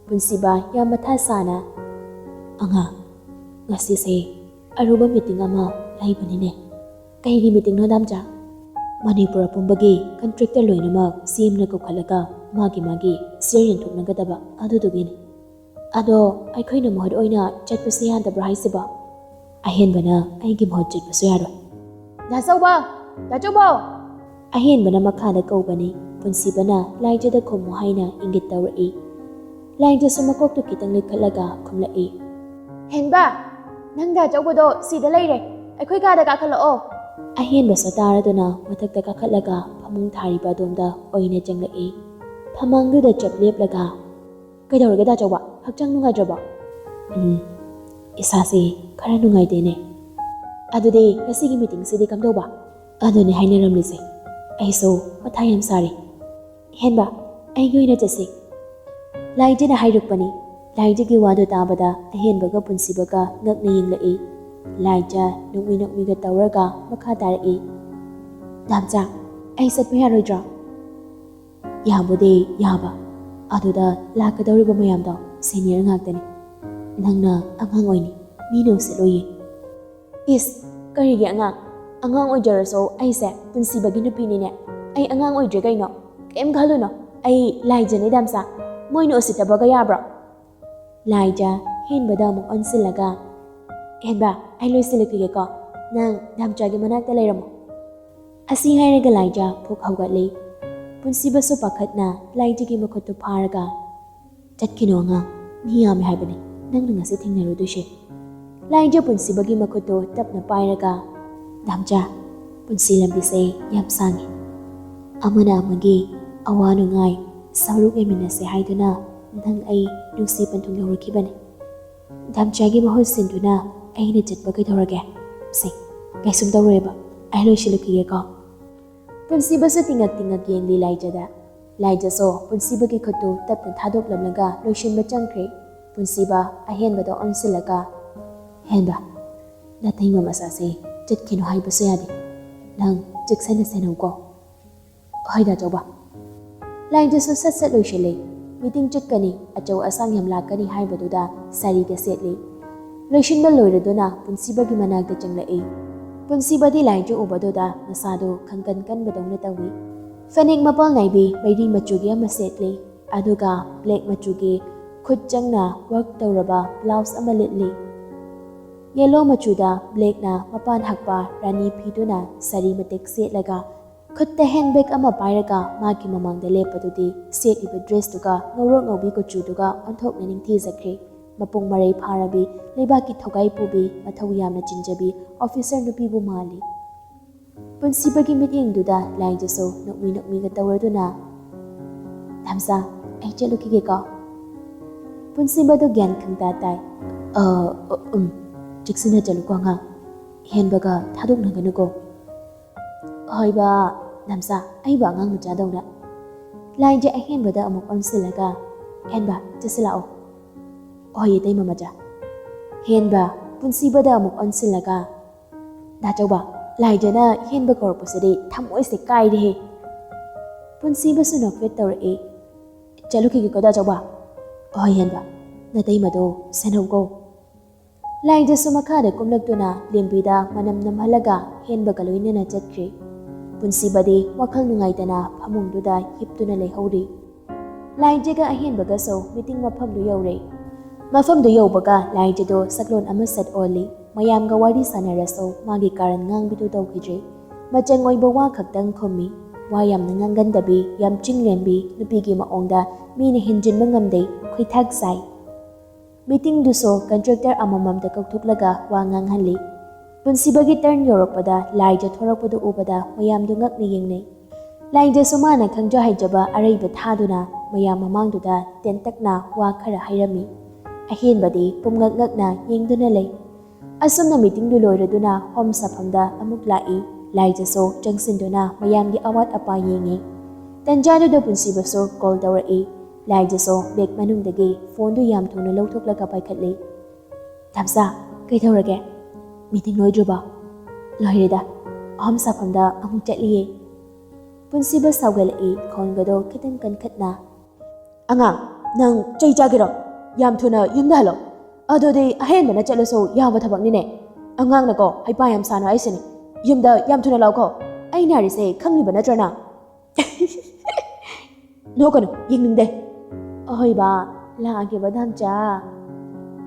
ꯄꯨꯟꯁꯤꯕ ꯌꯥꯝ ꯃꯊꯥ ꯁꯥꯅ, "ꯑꯉꯥꯡ, ꯉꯁꯤꯁꯦ ꯑꯔꯨꯕ ꯃꯤꯇꯤꯡ ꯑꯃ ꯂꯩꯕꯅꯤꯅꯦ꯫" "ꯀꯩꯒꯤ ꯃꯤꯇꯤꯡꯅꯣ ꯗꯥꯝꯆꯥ?" "ꯃꯅꯤꯄꯨꯔ ꯑꯄꯨꯝꯕꯒꯤ ꯀꯟꯇ꯭ꯔꯦꯛꯇꯔ ꯂꯣꯏꯅꯃꯛ ꯁꯤ ꯑꯦꯝꯅ ꯀꯧꯈꯠꯂꯒ ꯃꯥꯒꯤ ꯃꯥꯒꯤ ꯁꯤꯌꯔ ꯌꯦꯟꯊꯣꯛꯅꯒꯗꯕ, ꯑꯗꯨꯗꯨꯒꯤꯅꯤ꯫" "ꯑꯗꯣ ꯑꯩꯈꯣꯏꯅ ꯃꯍꯨꯠ ꯑꯣꯏꯅ ꯆꯠꯄꯁꯦ ꯌꯥꯗꯕ꯭ꯔꯥ ꯍꯥꯏꯁꯤꯕꯣ?" "ꯑꯍꯦꯟꯕꯅ ꯑꯩꯒꯤ ꯃꯍꯨꯠ ꯆꯠꯄꯁꯨ ꯌꯥꯔꯣꯏ꯫" "ꯗꯥꯆꯧꯕ! ꯗꯥꯆꯧꯕ!" ꯑꯍꯦꯟꯕꯅ ꯃꯈꯥꯗ ꯀꯧꯕꯅꯤ꯫ ꯄꯨꯟꯁꯤꯕꯅ ꯂꯥꯏꯖꯗ ꯈꯨꯝꯃꯨ ꯍꯥꯏꯅ ꯏꯪꯒꯤꯠ ꯇꯧꯔꯛꯏ꯫ ꯂꯥꯏꯖꯁꯨ ꯃꯀꯣꯛꯇꯨ ꯈꯤꯇꯪ ꯂꯩꯈꯠꯂꯒ ꯈꯨꯝꯂꯛꯏ꯫ "ꯍꯦꯟꯕ, ꯅꯪ ꯗꯥ ꯆꯧꯕꯗꯣ ꯁꯤꯗ ꯂꯩꯔꯦ꯫ ꯑꯩꯈꯣꯏ ꯀꯥꯗ ꯀꯥꯈꯠꯂꯛꯑꯣ꯫" ꯑꯍꯦꯟꯕꯁꯨ ꯇꯥꯔꯗꯨꯅ ꯃꯊꯛꯇ ꯀꯥꯈꯠꯂꯒ ꯐꯃꯨꯡ ꯊꯥꯔꯤꯕ ꯑꯗꯣꯝꯗ ꯑꯣꯏꯅ ꯆꯪꯂꯛꯏ꯫ ꯐꯃꯥꯡꯗꯨꯗ ꯆꯞ ꯂꯦꯞꯂꯒ, "ꯀꯩꯗꯧꯔꯒꯦ ꯗꯥ ꯆꯧꯕ? ꯍꯛꯆꯥꯡ ꯅꯨꯡꯉꯥꯏꯇ꯭ꯔꯕꯣ?" "ꯎꯝ, ꯏꯁꯥꯁꯦ ꯈꯔ ꯅꯨꯡꯉꯥꯏꯇꯦꯅꯦ꯫" "ꯑꯗꯨꯗꯤ ꯉꯁꯤꯒꯤ ꯃꯤꯇꯤꯡꯁꯤꯗꯤ ꯀꯝꯗꯧꯕ?" "ꯑꯗꯨꯅꯦ ꯍꯥꯏꯅꯔꯝꯂꯤꯁꯦ꯫ ꯑꯩꯁꯨ ꯃꯊꯥ ꯌꯥꯝ ꯁꯥꯔꯤ꯫ ꯍꯦꯟꯕ, ꯑꯩꯒꯤ ꯑꯣꯏꯅ ꯆꯠꯁꯤ꯫" ꯂꯥꯏꯖꯅ ꯍꯥꯏꯔꯛꯄꯅꯤ꯫ ꯂꯥꯏꯖꯒꯤ ꯋꯥꯗꯨ ꯇꯥꯕꯗ ꯑꯍꯦꯟꯕꯒ ꯄꯨꯟꯁꯤꯕꯒ ꯉꯛꯅ ꯌꯦꯡꯂꯛꯏ꯫ ꯂꯥꯏꯖ ꯅꯣꯛꯃꯤ ꯅꯣꯛꯃꯤꯒ ꯇꯧꯔꯒ ꯃꯈꯥ ꯇꯥꯔꯛꯏ꯫ "ꯗꯥꯝꯆꯥ, ꯑꯩ ꯆꯠꯄ ꯌꯥꯔꯣꯏꯗ꯭ꯔꯣ?" "ꯌꯥꯕꯨꯗꯤ ꯌꯥꯕ, ꯑꯗꯨꯗ ꯂꯥꯛꯀꯗꯧꯔꯤꯕ ꯃꯌꯥꯝꯗꯣ ꯁꯦꯅꯤꯌꯔ ꯉꯥꯛꯇꯅꯤ꯫ ꯅꯪꯅ ꯑꯉꯥꯡ ꯑꯣꯏꯅꯤ, ꯃꯤꯅ ꯎꯁꯤꯠꯂꯣꯏꯌꯦ꯫" "ꯏꯁ, ꯀꯔꯤꯒꯤ ꯑꯉꯥꯡ? ꯑꯉꯥꯡ ꯑꯣꯏꯖꯔꯁꯨ ꯑꯩꯁꯦ ꯄꯨꯟꯁꯤꯕꯒꯤ ꯅꯨꯄꯤꯅꯤꯅꯦ꯫ ꯑꯩ ꯑꯉꯥꯡ ꯑꯣꯏꯗ꯭ꯔꯦ ꯀꯩꯅꯣ꯫ ꯀꯩꯝ ꯈꯜꯂꯨꯅꯣ, ꯑꯩ ꯂꯥꯏꯖꯅꯤ ꯗꯥꯝꯆꯥ꯫ ꯃꯣꯏꯅ ꯎꯁꯤꯠꯇꯕꯒ ꯌꯥꯕ꯭ꯔꯣ?" ꯂꯥꯏꯖ ꯍꯦꯟꯕꯗ ꯑꯃꯨꯛ ꯑꯣꯟꯁꯤꯜꯂꯒ, "ꯍꯦꯟꯕ, ꯑꯩ ꯂꯣꯏꯁꯤꯜꯂꯛꯈꯤꯒꯦꯀꯣ꯫ ꯅꯪ ꯗꯥꯝꯆꯥꯒꯤ ꯃꯅꯥꯛꯇ ꯂꯩꯔꯝꯃꯣ꯫" ꯑꯁꯤ ꯍꯥꯏꯔꯒ ꯂꯥꯏꯖ ꯐꯨꯛ ꯍꯧꯒꯠꯂꯤ꯫ ꯄꯨꯟꯁꯤꯕꯁꯨ ꯄꯥꯈꯠꯅ ꯂꯥꯏꯖꯒꯤ ꯃꯈꯨꯠꯇꯨ ꯐꯥꯔꯒ, "ꯆꯠꯈꯤꯅꯨ ꯑꯉꯥꯡ, ꯃꯤ ꯌꯥꯝꯃꯦ ꯍꯥꯏꯕꯅꯤ ꯅꯪꯅ ꯉꯁꯤ ꯊꯦꯡꯅꯔꯨꯗꯣꯏꯁꯦ꯫" ꯂꯥꯏꯖ ꯄꯨꯟꯁꯤꯕꯒꯤ ꯃꯈꯨꯠꯇꯨ ꯇꯞꯅ ꯄꯥꯏꯔꯒ, "ꯗꯥꯝꯆꯥ, ꯄꯨꯟꯁꯤ ꯂꯝꯕꯤꯁꯦ ꯌꯥꯝ ꯁꯥꯡꯉꯤ꯫ ꯑꯃꯅ ꯑꯃꯒꯤ ꯑꯋꯥ ꯅꯨꯡꯉꯥꯏ ꯁꯔꯨꯛ ꯌꯥꯃꯤꯟꯅꯁꯦ ꯍꯥꯏꯗꯨꯅ ꯅꯪ ꯑꯩ ꯅꯨꯡꯁꯤ ꯄꯟꯊꯨꯡ ꯌꯧꯔꯛꯈꯤꯕꯅꯤ꯫ ꯗꯥꯝꯆꯥꯒꯤ ꯃꯍꯨꯠ ꯁꯤꯟꯗꯨꯅ ꯑꯩꯅ ꯆꯠꯄ ꯀꯩꯗꯧꯔꯒꯦ? ꯁꯦ, ꯀꯩꯁꯨꯝ ꯇꯧꯔꯣꯏꯕ, ꯑꯩ ꯂꯣꯏꯁꯤꯜꯂꯛꯈꯤꯒꯦꯀꯣ꯫" ꯄꯨꯟꯁꯤꯕꯁꯨ ꯇꯤꯡꯉꯛ ꯇꯤꯡꯉꯛ ꯌꯦꯡꯂꯤ ꯂꯥꯏꯖꯗ꯫ ꯂꯥꯏꯖꯁꯨ ꯄꯨꯟꯁꯤꯕꯒꯤ ꯈꯨꯠꯇꯨ ꯇꯞꯅ ꯊꯥꯗꯣꯛꯂꯝꯂꯒ ꯂꯣꯏꯁꯤꯟꯕ ꯆꯪꯈ꯭ꯔꯦ꯫ ꯄꯨꯟꯁꯤꯕ ꯑꯍꯦꯟꯕꯗ ꯑꯣꯟꯁꯤꯜꯂꯒ, "ꯍꯦꯟꯕ, ꯅꯇꯩꯃ ꯃꯆꯥꯁꯦ ꯆꯠꯈꯤꯅꯨ ꯍꯥꯏꯕꯁꯨ ꯌꯥꯗꯦ꯫ ꯅꯪ ꯆꯦꯛꯁꯤꯟꯅ ꯁꯦꯟꯅꯧꯀꯣ꯫" "ꯍꯣꯏ ꯗꯥ ꯆꯧꯕ꯫" ꯂꯥꯏꯖꯁꯨ ꯁꯠ ꯁꯠ ꯂꯣꯏꯁꯤꯜꯂꯤ꯫ ꯃꯤꯇꯤꯡ ꯆꯠꯀꯅꯤ, ꯑꯆꯧ ꯑꯁꯥꯡ ꯌꯥꯝ ꯂꯥꯛꯀꯅꯤ ꯍꯥꯏꯕꯗꯨꯗ ꯁꯥꯔꯤꯒ ꯁꯦꯠꯂꯤ꯫ ꯂꯣꯏꯁꯤꯟꯕ ꯂꯣꯏꯔꯗꯨꯅ ꯄꯨꯟꯁꯤꯕꯒꯤ ꯃꯅꯥꯛꯇ ꯆꯪꯂꯛꯏ꯫ ꯄꯨꯟꯁꯤꯕꯗꯤ ꯂꯥꯏꯖ ꯎꯕꯗꯨꯗ ꯃꯁꯥꯗꯨ ꯈꯪꯀꯟ ꯀꯟꯕꯗꯧꯅ ꯇꯧꯏ꯫ ꯐꯅꯦꯛ ꯃꯄꯥꯟ ꯅꯥꯏꯕꯤ ꯃꯩꯔꯤ ꯃꯆꯨꯒꯤ ꯑꯃ ꯁꯦꯠꯂꯤ, ꯑꯗꯨꯒ ꯕ꯭ꯂꯦꯛ ꯃꯆꯨꯒꯤ ꯈꯨꯠ ꯆꯪꯅ ꯋꯥꯔꯛ ꯇꯧꯔꯕ ꯕ꯭ꯂꯥꯎꯁ ꯑꯃ ꯂꯤꯠꯂꯤ꯫ ꯌꯦꯂꯣ ꯃꯆꯨꯗ ꯕ꯭ꯂꯦꯛꯅ ꯃꯄꯥꯟ ꯍꯛꯄ ꯔꯥꯅꯤ ꯐꯤꯗꯨꯅ ꯁꯥꯔꯤ ꯃꯇꯦꯛ ꯁꯦꯠꯂꯒ ꯈꯨꯠꯇ ꯍꯦꯟꯕꯦꯒ ꯑꯃ ꯄꯥꯏꯔꯒ ꯃꯥꯒꯤ ꯃꯃꯥꯡꯗ ꯂꯦꯞꯄꯗꯨꯗꯤ ꯁꯦꯠꯂꯤꯕ ꯗ꯭ꯔꯦꯁꯇꯨꯒ ꯉꯧꯔꯣꯛ ꯉꯧꯕꯤ ꯀꯨꯆꯨꯗꯨꯒ ꯑꯣꯟꯊꯣꯛꯅ ꯅꯤꯡꯊꯤꯖꯈ꯭ꯔꯦ꯫ ꯃꯄꯨꯡ ꯃꯔꯩ ꯐꯥꯔꯕꯤ, ꯂꯩꯕꯥꯛꯀꯤ ꯊꯧꯒꯥꯏ ꯄꯨꯕꯤ, ꯃꯊꯧ ꯌꯥꯝꯅ ꯆꯤꯟꯖꯕꯤ ꯑꯣꯐꯤꯁꯔ ꯅꯨꯄꯤꯕꯨ ꯃꯥꯜꯂꯤ꯫ ꯄꯨꯟꯁꯤꯕꯒꯤ ꯃꯤꯠꯌꯦꯡꯗꯨꯗ ꯂꯥꯏꯖꯁꯨ ꯅꯣꯛꯃꯤ ꯅꯣꯛꯃꯤꯒ ꯇꯧꯔꯗꯨꯅ, "ꯊꯝꯆꯥ, ꯑꯩ ꯆꯠꯂꯨꯈꯤꯒꯦꯀꯣ?" ꯄꯨꯟꯁꯤꯕꯗꯨ ꯒ꯭ꯌꯥꯟ ꯈꯪꯇꯥ ꯇꯥꯏ꯫ "ꯑ, ꯑ, ꯎꯝ, ꯆꯦꯛꯁꯤꯟꯅ ꯆꯠꯂꯨꯀꯣ ꯑꯉꯥꯡ꯫ ꯍꯦꯟꯕꯒ ꯊꯥꯗꯣꯛꯅꯒꯅꯨꯀꯣ꯫" "ꯍꯣꯏ ꯕꯥ, ꯊꯝꯆꯥ, ꯑꯩꯕꯨ ꯑꯉꯥꯡ ꯃꯆꯥꯗꯧꯅ꯫" ꯂꯥꯏꯖ ꯑꯍꯦꯟꯕꯗ ꯑꯃꯨꯛ ꯑꯣꯟꯁꯤꯜꯂꯒ, "ꯍꯦꯟꯕ, ꯆꯠꯁꯤꯜꯂꯛꯑꯣ꯫" "ꯍꯣꯏ, ꯏꯇꯩꯃ ꯃꯆꯥ꯫" ꯍꯦꯟꯕ ꯄꯨꯟꯁꯤꯕꯗ ꯑꯃꯨꯛ ꯑꯣꯟꯁꯤꯜꯂꯒ, "ꯗꯥꯆꯧꯕ, ꯂꯥꯏꯖꯅ ꯍꯦꯟꯕ ꯀꯧꯔꯛꯄꯁꯤꯗꯤ ꯊꯃꯣꯏꯁꯦ ꯀꯥꯏꯔꯦꯍꯦ꯫" ꯄꯨꯟꯁꯤꯕꯁꯨ ꯅꯣꯛꯐꯦꯠ ꯇꯧꯔꯛꯏ꯫ "ꯆꯠꯂꯨꯈꯤꯒꯦꯀꯣ ꯗꯥꯆꯧꯕ꯫" "ꯍꯣꯏ ꯍꯦꯟꯕ, ꯅꯇꯩꯃꯗꯣ ꯁꯦꯟꯅꯧꯀꯣ꯫" ꯂꯥꯏꯖꯁꯨ ꯃꯈꯥꯗ ꯀꯨꯝꯂꯛꯇꯨꯅ ꯂꯦꯝꯕꯤꯗ ꯃꯅꯝ ꯅꯝꯍꯜꯂꯒ ꯍꯦꯟꯕꯒ ꯂꯣꯏꯅꯅ ꯆꯠꯈ꯭ꯔꯦ꯫ ꯄꯨꯟꯁꯤꯕꯗꯤ ꯋꯥꯈꯜ ꯅꯨꯡꯉꯥꯏꯇꯅ ꯐꯃꯨꯡꯗꯨꯗ ꯍꯤꯞꯇꯨꯅ ꯂꯩꯍꯧꯔꯤ꯫ ꯂꯥꯏꯖꯒ ꯑꯍꯦꯟꯕꯒꯁꯨ ꯃꯤꯇꯤꯡ ꯃꯐꯝꯗꯨ ꯌꯧꯔꯦ꯫ ꯃꯐꯝꯗꯨ ꯌꯧꯕꯒ ꯂꯥꯏꯖꯗꯣ ꯁꯛꯂꯣꯟ ꯑꯃ ꯁꯠ ꯑꯣꯜꯂꯤ꯫ ꯃꯌꯥꯝꯒ ꯋꯥꯔꯤ ꯁꯥꯟꯅꯔꯁꯨ ꯃꯥꯒꯤ ꯀꯥꯔꯟ ꯉꯥꯡꯕꯤꯗꯨ ꯇꯧꯈꯤꯗ꯭ꯔꯦ꯫ ꯃꯆꯪ ꯑꯣꯏꯕ ꯋꯥ ꯈꯛꯇꯪ ꯈꯨꯝꯃꯤ꯫ ꯋꯥ ꯌꯥꯝꯅ ꯉꯥꯡꯒꯟꯗꯕꯤ, ꯌꯥꯝ ꯆꯤꯡꯂꯦꯝꯕꯤ ꯅꯨꯄꯤꯒꯤ ꯃꯑꯣꯡꯗ ꯃꯤꯅ ꯍꯦꯟꯖꯤꯟꯕ ꯉꯝꯗꯦ, ꯈꯨꯏꯊꯥꯛ ꯆꯥꯏ꯫ ꯃꯤꯇꯤꯡꯗꯨꯁꯨ ꯀꯟꯇ꯭ꯔꯦꯛꯇꯔ ꯑꯃꯃꯝꯗ ꯀꯧꯊꯣꯛꯂꯒ ꯋꯥ ꯉꯥꯡꯍꯜꯂꯤ꯫ ꯄꯨꯟꯁꯤꯕꯒꯤ ꯇꯔꯟ ꯌꯧꯔꯛꯄꯗ ꯂꯥꯏꯖ ꯊꯣꯔꯛꯄꯗꯨ ꯎꯕꯗ ꯃꯌꯥꯝꯗꯨ ꯉꯛꯅ ꯌꯦꯡꯅꯩ꯫ ꯂꯥꯏꯖꯁꯨ ꯃꯥꯅ ꯈꯪꯖ ꯍꯩꯖꯕ ꯑꯔꯩꯕ ꯊꯥꯗꯨꯅ ꯃꯌꯥꯝ ꯃꯃꯥꯡꯗꯨꯗ ꯇꯦꯟꯇꯛꯅ ꯋꯥ ꯈꯔ ꯍꯥꯏꯔꯝꯃꯤ꯫ ꯑꯍꯦꯟꯕꯗꯤ ꯄꯨꯝꯉꯛ ꯉꯛꯅ ꯌꯦꯡꯗꯨꯅ ꯂꯩ꯫ ꯑꯁꯨꯝꯅ ꯃꯤꯇꯤꯡꯗꯨ ꯂꯣꯏꯔꯗꯨꯅ ꯍꯣꯝ ꯁꯥꯐꯝꯗ ꯑꯃꯨꯛ ꯂꯥꯛꯏ꯫ ꯂꯥꯏꯖꯁꯨ ꯆꯪꯁꯤꯟꯗꯨꯅ ꯃꯌꯥꯝꯒꯤ ꯑꯋꯥꯠ ꯑꯄꯥ ꯌꯦꯡꯉꯤ꯫ ꯇꯟꯖꯥꯗꯨꯗ ꯄꯨꯟꯁꯤꯕꯁꯨ ꯀꯣꯜ ꯇꯧꯔꯛꯏ꯫ ꯂꯥꯏꯖꯁꯨ ꯕꯦꯒ ꯃꯅꯨꯡꯗꯒꯤ ꯐꯣꯟꯗꯨ ꯌꯥꯝ ꯊꯨꯅ ꯂꯧꯊꯣꯛꯂꯒ ꯄꯥꯏꯈꯠꯂꯤ꯫ "ꯊꯝꯆꯥ, ꯀꯩꯗꯧꯔꯒꯦ? ꯃꯤꯇꯤꯡ ꯂꯣꯏꯗ꯭ꯔꯤꯕꯣ?" "ꯂꯣꯏꯔꯦꯗ, ꯍꯣꯝ ꯁꯥꯐꯝꯗ ꯑꯃꯨꯛ ꯆꯠꯂꯤꯌꯦ꯫" ꯄꯨꯟꯁꯤꯕ ꯁꯥꯎꯒꯠꯂꯛꯏ, ꯈꯣꯟꯒꯗꯣ ꯈꯤꯇꯪ ꯀꯟꯈꯠꯅ꯫ "ꯑꯉꯥꯡ, ꯅꯪ ꯆꯩ ꯆꯥꯒꯦꯔꯣ? ꯌꯥꯝ ꯊꯨꯅ ꯌꯨꯝꯗ ꯍꯜꯂꯣ꯫ ꯑꯗꯨꯗꯤ ꯑꯍꯦꯟꯕꯅ ꯆꯠꯂꯁꯨ ꯌꯥꯕ ꯊꯕꯛꯅꯤꯅꯦ꯫ ꯑꯉꯥꯡꯅꯀꯣ ꯍꯩꯄꯥ ꯌꯥꯝ ꯁꯥꯅꯨ ꯍꯥꯏꯁꯤꯅꯤ꯫ ꯌꯨꯝꯗ ꯌꯥꯝ ꯊꯨꯅ ꯂꯥꯛꯎꯀꯣ꯫ ꯑꯩ ꯅꯥꯔꯤꯁꯦ ꯈꯪꯉꯤꯕ ꯅꯠꯇ꯭ꯔꯣ ꯅꯪ?" "ꯅꯣꯛꯀꯅꯨ, ꯌꯦꯡꯅꯤꯡꯗꯦ꯫" "ꯑꯍꯣꯏꯕ, ꯂꯥꯛꯑꯒꯦꯕ ꯗꯥꯝꯆꯥ꯫"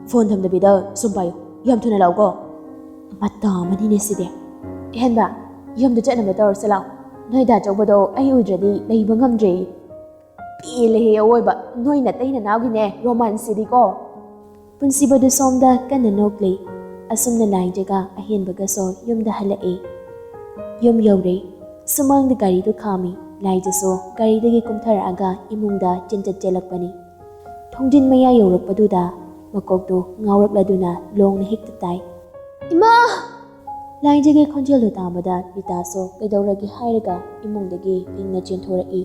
"ꯐꯣꯟ ꯊꯝꯗꯕꯤꯗ ꯁꯨꯝ ꯄꯥꯏꯌꯨ꯫ ꯌꯥꯝ ꯊꯨꯅ ꯂꯥꯛꯎꯀꯣ꯫" "ꯃꯇꯥ ꯑꯃꯅꯤꯅꯦ ꯁꯤꯗꯤ꯫ ꯍꯦꯟꯕ, ꯌꯨꯝꯗ ꯆꯠꯅꯕ ꯇꯧꯔꯁꯤ ꯂꯥꯛꯑꯣ꯫" "ꯅꯣꯏ ꯗꯥ ꯆꯧꯕꯗꯣ ꯑꯩ ꯎꯗ꯭ꯔꯗꯤ ꯂꯩꯕ ꯉꯝꯗ꯭ꯔꯦ꯫ ꯄꯦꯜꯂꯦꯍꯦ ꯑꯋꯣꯏꯕ, ꯅꯣꯏ ꯅꯇꯩ ꯅꯅꯥꯎꯒꯤꯅꯦ ꯔꯣꯃꯥꯟꯁꯁꯤꯗꯤꯀꯣ"꯫ ꯄꯨꯟꯁꯤꯕꯗꯨ ꯁꯣꯝꯗ ꯀꯟꯅ ꯅꯣꯛꯂꯤ꯫ ꯑꯁꯨꯝꯅ ꯂꯥꯏꯖꯒ ꯑꯍꯦꯟꯕꯒꯁꯨ ꯌꯨꯝꯗ ꯍꯜꯂꯛꯏ꯫ ꯌꯨꯝ ꯌꯧꯔꯦ꯫ ꯁꯨꯃꯥꯡꯗ ꯒꯥꯔꯤꯗꯨ ꯈꯥꯝꯃꯤ꯫ ꯂꯥꯏꯖꯁꯨ ꯒꯥꯔꯤꯗꯒꯤ ꯀꯨꯝꯊꯔꯛꯑꯒ ꯏꯃꯨꯡꯗ ꯆꯦꯟꯆꯠ ꯆꯦꯜꯂꯛꯄꯅꯤ꯫ ꯊꯣꯡꯖꯤꯟ ꯃꯌꯥ ꯌꯧꯔꯛꯄꯗꯨꯗ ꯃꯀꯣꯛꯇꯨ ꯉꯥꯎꯔꯛꯂꯗꯨꯅ ꯂꯣꯡꯅ ꯍꯦꯛꯇ ꯇꯥꯏ꯫ "ꯏꯃꯥ!" ꯂꯥꯏꯖꯒꯤ ꯈꯣꯟꯖꯦꯜꯗꯨ ꯇꯥꯕꯗ ꯔꯤꯇꯥꯁꯨ ꯀꯩꯗꯧꯔꯒꯦ ꯍꯥꯏꯔꯒ ꯏꯃꯨꯡꯗꯒꯤ ꯂꯤꯡꯅ ꯆꯦꯟꯊꯣꯔꯛꯏ꯫